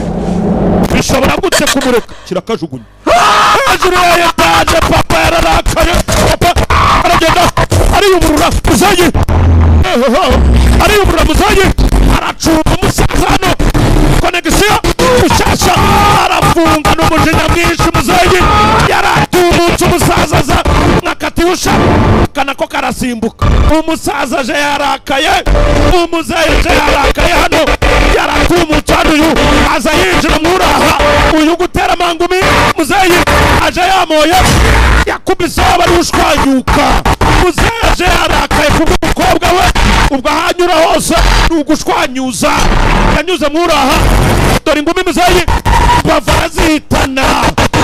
Bishobora gute kumureka? Kirakajugunya hejuru ya etaje. Papa yararakaye, papa aragenda ariyumurura muzeyi, ariyumurura muzeyi, aracunga umusaza hano. Connexion mushyashya, arafunga n'umujinya mwinshi. Muzeyi yaratubutse, umusaza aza nka katyusha kanako karasimbuka. Umusaza aje yarakaye, umuzeyi aje yarakaye hano, yaratumutse hano. Uyu aza yinjira mwuraha, uyu gutera amangumi. Muzeyi aje yamoye, yakubise waba ari ushwanyuka. Muzeyi aje yarakaye kubw'umukobwa we, ubwo ahanyura hose ni ugushwanyuza. Yanyuze mwuraha, dore ingumi muzeyi, bava arazihitana.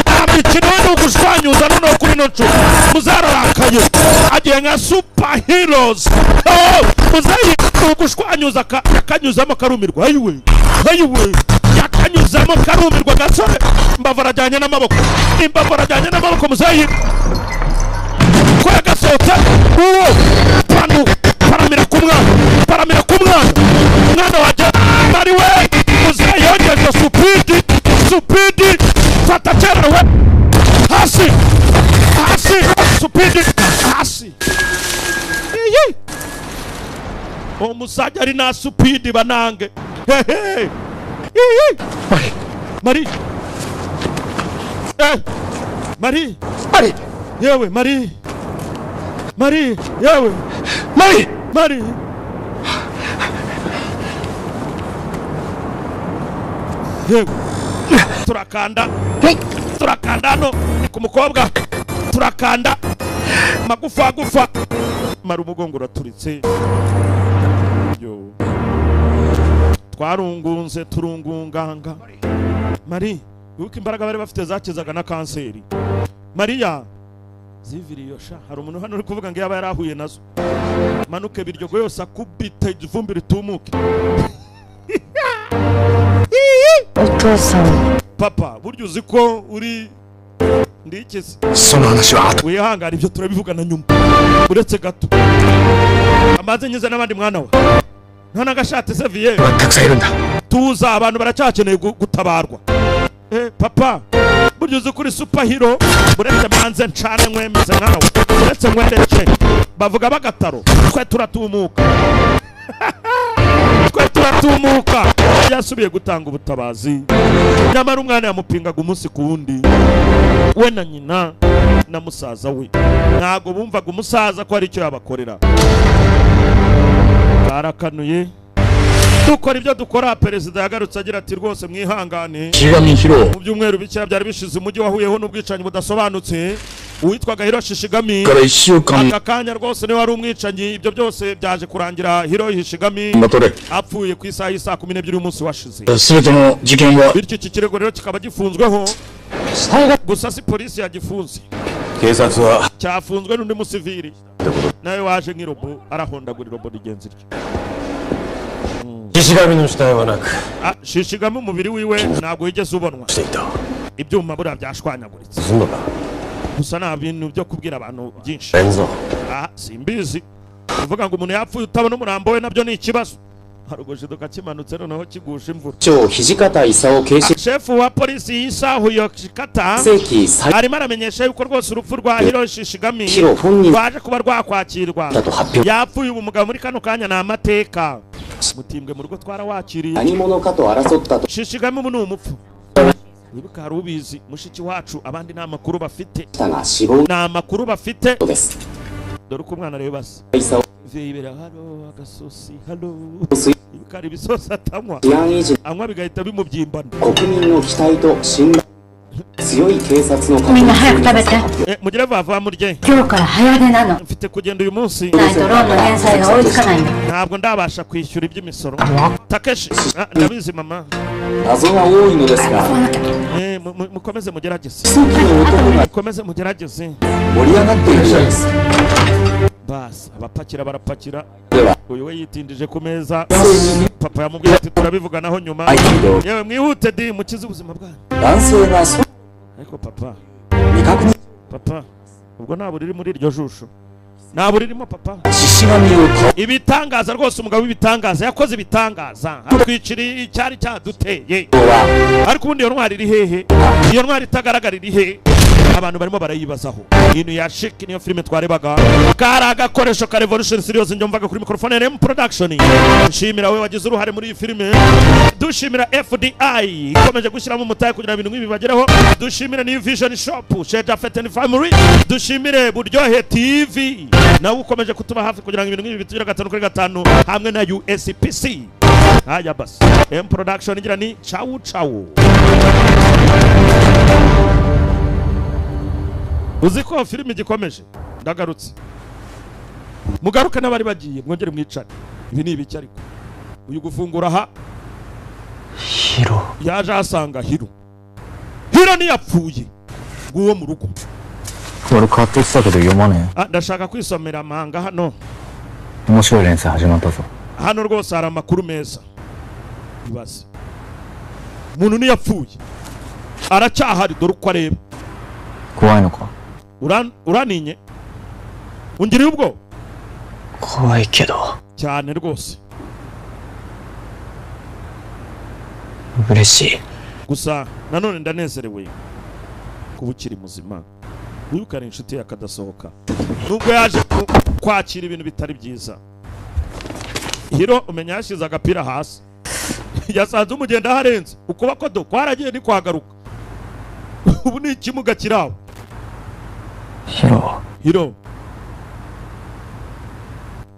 Nta mikino we, ni ugushwanyuza. Gusa noneho kuri ino nshuro muzararakaye, agiye nka super heroes. Oh, muzeyi gushwanyuza yakanyuzamo karumirwa. Ayiwe, ayiwe, yakanyuzamo karumirwa. Gasore imbavu arajyanye n'amaboko, imbavu arajyanye n'amaboko. Muzeyi ko yagasohotse uwo panu, paramira ku mwana, paramira ku mwana, mwana wanjye ari we. Muzeyi yongeje speed, speed, fata cyerewe hasi, hasi, speed hasi. Iyi omusajja alina speed banange. Hehe, iyi Mari, eh, Mari, Mari, yewe Mari, Mari, yewe Mari, Mari. Yewe turakanda, turakanda hano ni ku mukobwa, turakanda magufa gufa. Mara umugongo uraturitse. Yo, twarungunze, turungunganga. Mari, wibuke imbaraga bari bafite zakizaga na kanseri. Mariya ziviriyo sha, hari umuntu hano uri kuvuga ngo yaba yarahuye nazo. Manuke biryogo yose akubite ivumbi ritumuke. お父さん Papa, burya uzi ko uri ndikize. その話は後。 Wihangane, ibyo turabivugana nyuma. Uretse gato amaze nyiza n'abandi. Mwana we, nta n'agashati se viye? がたくさんいるんだ。 Tuza, abantu baracyakeneye gutabarwa. Eh, papa, burya uzi kuri superhero. Uretse manze ncane nkwemeze, mwana we, uretse nkwereke bavuga bagataro. Twe turatumuka, twe turatumuka. Yasubiye gutanga ubutabazi, nyamara umwana yamupingaga umunsi ku wundi. We na nyina na musaza we ntabwo bumvaga umusaza ko hari icyo yabakorera. Barakanuye, dukora ibyo dukora. Perezida yagarutse agira ati: "Rwose mwihangane." 石神ヒロ Mu byumweru bikeya byari bishize, umujyi wahuyeho n'ubwicanyi budasobanutse. Uwitwaga Hiroshi Shigami から1週間 aka kanya rwose niwe wari umwicanyi. Ibyo byose byaje kurangira Hiroshi Shigami が取れ apfuye ku isaha y'isaa 12 y'umunsi washize. 全ての事件は Bityo iki kirego rero kikaba gifunzweho. Gusa si polisi yagifunze, 警察は cyafunzwe n'undi musivili nawe waje nk'irobo, arahondagura irobo rigenzi rye. 獅子神の死体はなく Ah, Shishigami umubiri wiwe ntabwo wigeze ubonwa. していた Ibyuma buriya byashwanyaguritse. すんのか Gusa nta bintu byo kubwira abantu byinshi. 連ぞ Ah, simbizi, kuvuga ngo umuntu yapfuye utabona umurambo we nabyo ni ikibazo. Harugushiduka kimanutse noneho kigusha imvura. 長土方勲警視 Shefu wa polisi yisahu Yoshikata 世紀最 arimo aramenyesha yuko rwose urupfu rwa Hiroshi Shigami ヒロ本人 rwaje kuba rwakwakirwa. だと発表。 Yapfuye ubu mugabo muri kano kanya ni amateka. Mutimbwe mu rugo twarawakiriye. 何者かと争ったと Shishigami ubu ni umupfu. Wibuka hari ubizi, mushiki wacu, abandi nta makuru bafite. したが死亡 Nta makuru bafite. です。 Dore uko umwana areba se. 勲 Yibera halo agasosi halo. 水 Wibuka hari ibisosi atanywa, 治安維持 anywa bigahita bimubyimbana. 国民の期待と信頼強い警察の確みんな早く食べて。 Eh, mugire vuba vuba murye. 今日から早出なの。 Mfite kugenda uyu munsi. ないとローンの返済が追いつかないの。 Ntabwo ndabasha kwishyura iby'imisoro. Takeshi. Ah, ndabizi mama. 謎が多いのですが Eh, mukomeze mugerageze, 奇跡の男が mukomeze mugerageze. 盛り上がっているようです。 Basi abapakira barapakira. では Uyu we yitindije ku meza. Papa yamubwiye ati: "Turabivuganaho nyuma." 相手で Yewe, mwihute di, mukize ubuzima bwanyu. 男性がそ Ariko papa, 未確認 papa, ubwo nta buriri muri iryo jisho, nta buririmo papa. 獅子神を倒 Ibitangaza rwose, umugabo w'ibitangaza yakoze ibitangaza, atwicira icyari cyaduteye. は Ariko ubundi iyo ntwari iri hehe? Iyo ntwari itagaragara iri hehe? Abantu barimo barayibazaho. Ino ya shiki niyo filime twarebaga, kari agakoresho ka Revolution Series. Njyumvaga kuri microphone RM Production. Nshimira we wagize uruhare muri iyi filime, dushimira FDI ikomeje gushyiramo umutahe kugira ngo ibintu nk'ibi bibagereho, dushimire New Vision Shop, Sheja Feten Family, dushimire Buryohe TV nawe ukomeje kutuba hafi kugira ngo ibintu nk'ibi bitugere 5 kuri 5, hamwe na USPC. Haya basi, M Production igira ni cawu cawu. Uzi ko filime igikomeje? Ndagarutse, mugaruke n'abari bagiye, mwongere mwicare. Ibi ni ibiki? Ariko uyu gufungura aha ヒロ yaje ahasanga Hiro. Hiro ntiyapfuye, nguwo mu rugo. 俺買ってきたけど読まね あ、 ndashaka kwisomera manga hano. え。面白い連載始まったぞ。 Hano rwose hari amakuru meza. Ibaze umuntu ntiyapfuye, aracyahari, dore uko areba. 怖いのか？ Uraninye, ungiriye ubwoba. 怖いけど Cyane rwose. 嬉しい。 Gusa nanone ndanezerewe kuba ukiri muzima. Wibuke ari inshuti yakadasohoka nubwo yaje kwakira ibintu bitari byiza. Hiro umenya yashyize agapira hasi, yasanze umugenda aharenze ukuboko do kwaragiye ntikwagaruka. Ubu ni ikimuga kiraho. ヒロ、 Hiro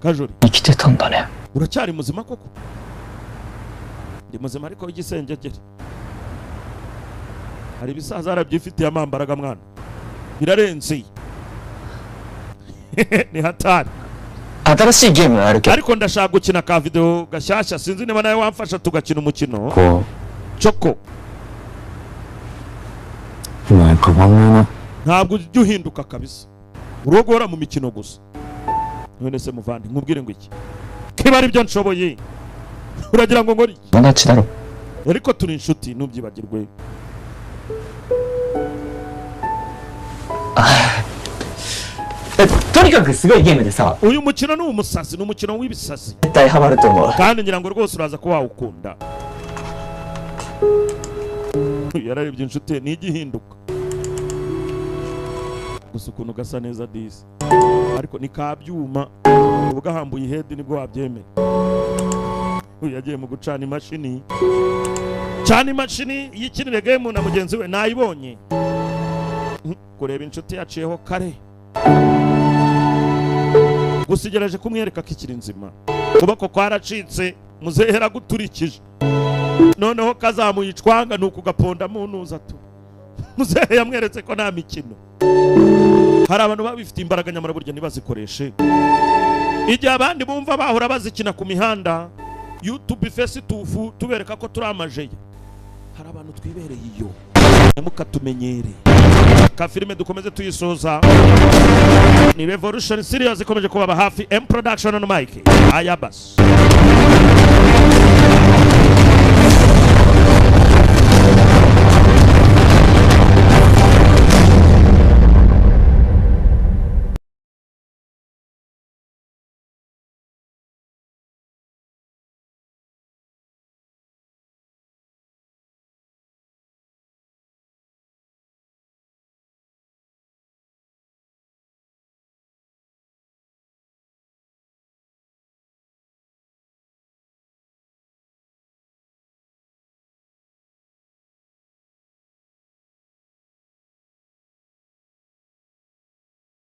Kajori, 生きてたんだね。 Uracyari muzima koko? Ndi muzima ariko igisengegere. Hari ibisaza arabyifitiye amambaraga mwana, birarenze. Ni hatari. 新しいゲームあるけど。 Ariko ndashaka gukina ka video gashyashya, sinzi niba nawe wamfasha tugakina umukino. こ Choco. う、お前変わんないな。 Ntabwo ujya uhinduka kabisa, urogora mu mikino gusa. None se muvandi, nkubwire ngo iki kiba ari byo nshoboye, uragira ngo nkore iki? 友達だろ。 Ariko turi inshuti, ntubyibagirwe. え、とにかくすごいゲームでさ、 Uyu mukino ni umusasi, ni umukino w'ibisazi. 絶対ハマると思う。 Kandi ngira ngo rwose uraza kuba wawukunda. Yararebye inshuti ye ntigihinduka gusa ukuntu gasa neza disi, ariko ni kabyuma ubwo ahambuye ihedi nibwo wabyemera. Uyu yagiye mu gucana imashini, cana imashini yikinire game na mugenzi we nayibonye. Kureba inshuti yaciyeho kare gusa igerageje kumwereka ko ikiri nzima. Ukuboko kwaracitse, muzehe yaraguturikije, noneho kazamuye icwanga ni ukugaponda mu ntuza tu. Muzehe yamweretse ko nta mikino. Hari abantu babifite imbaraga nyamara burya ntibazikoreshe. Igihe abandi bumva bahora bazikina ku mihanda YouTube, face tufu, tubereka ko turi amajeye, hari abantu twibereye iyo ntimukatumenyere. Ka filime dukomeze tuyisoza ni Revolution Series ikomeje kubaba hafi. M Production on mic ayabas.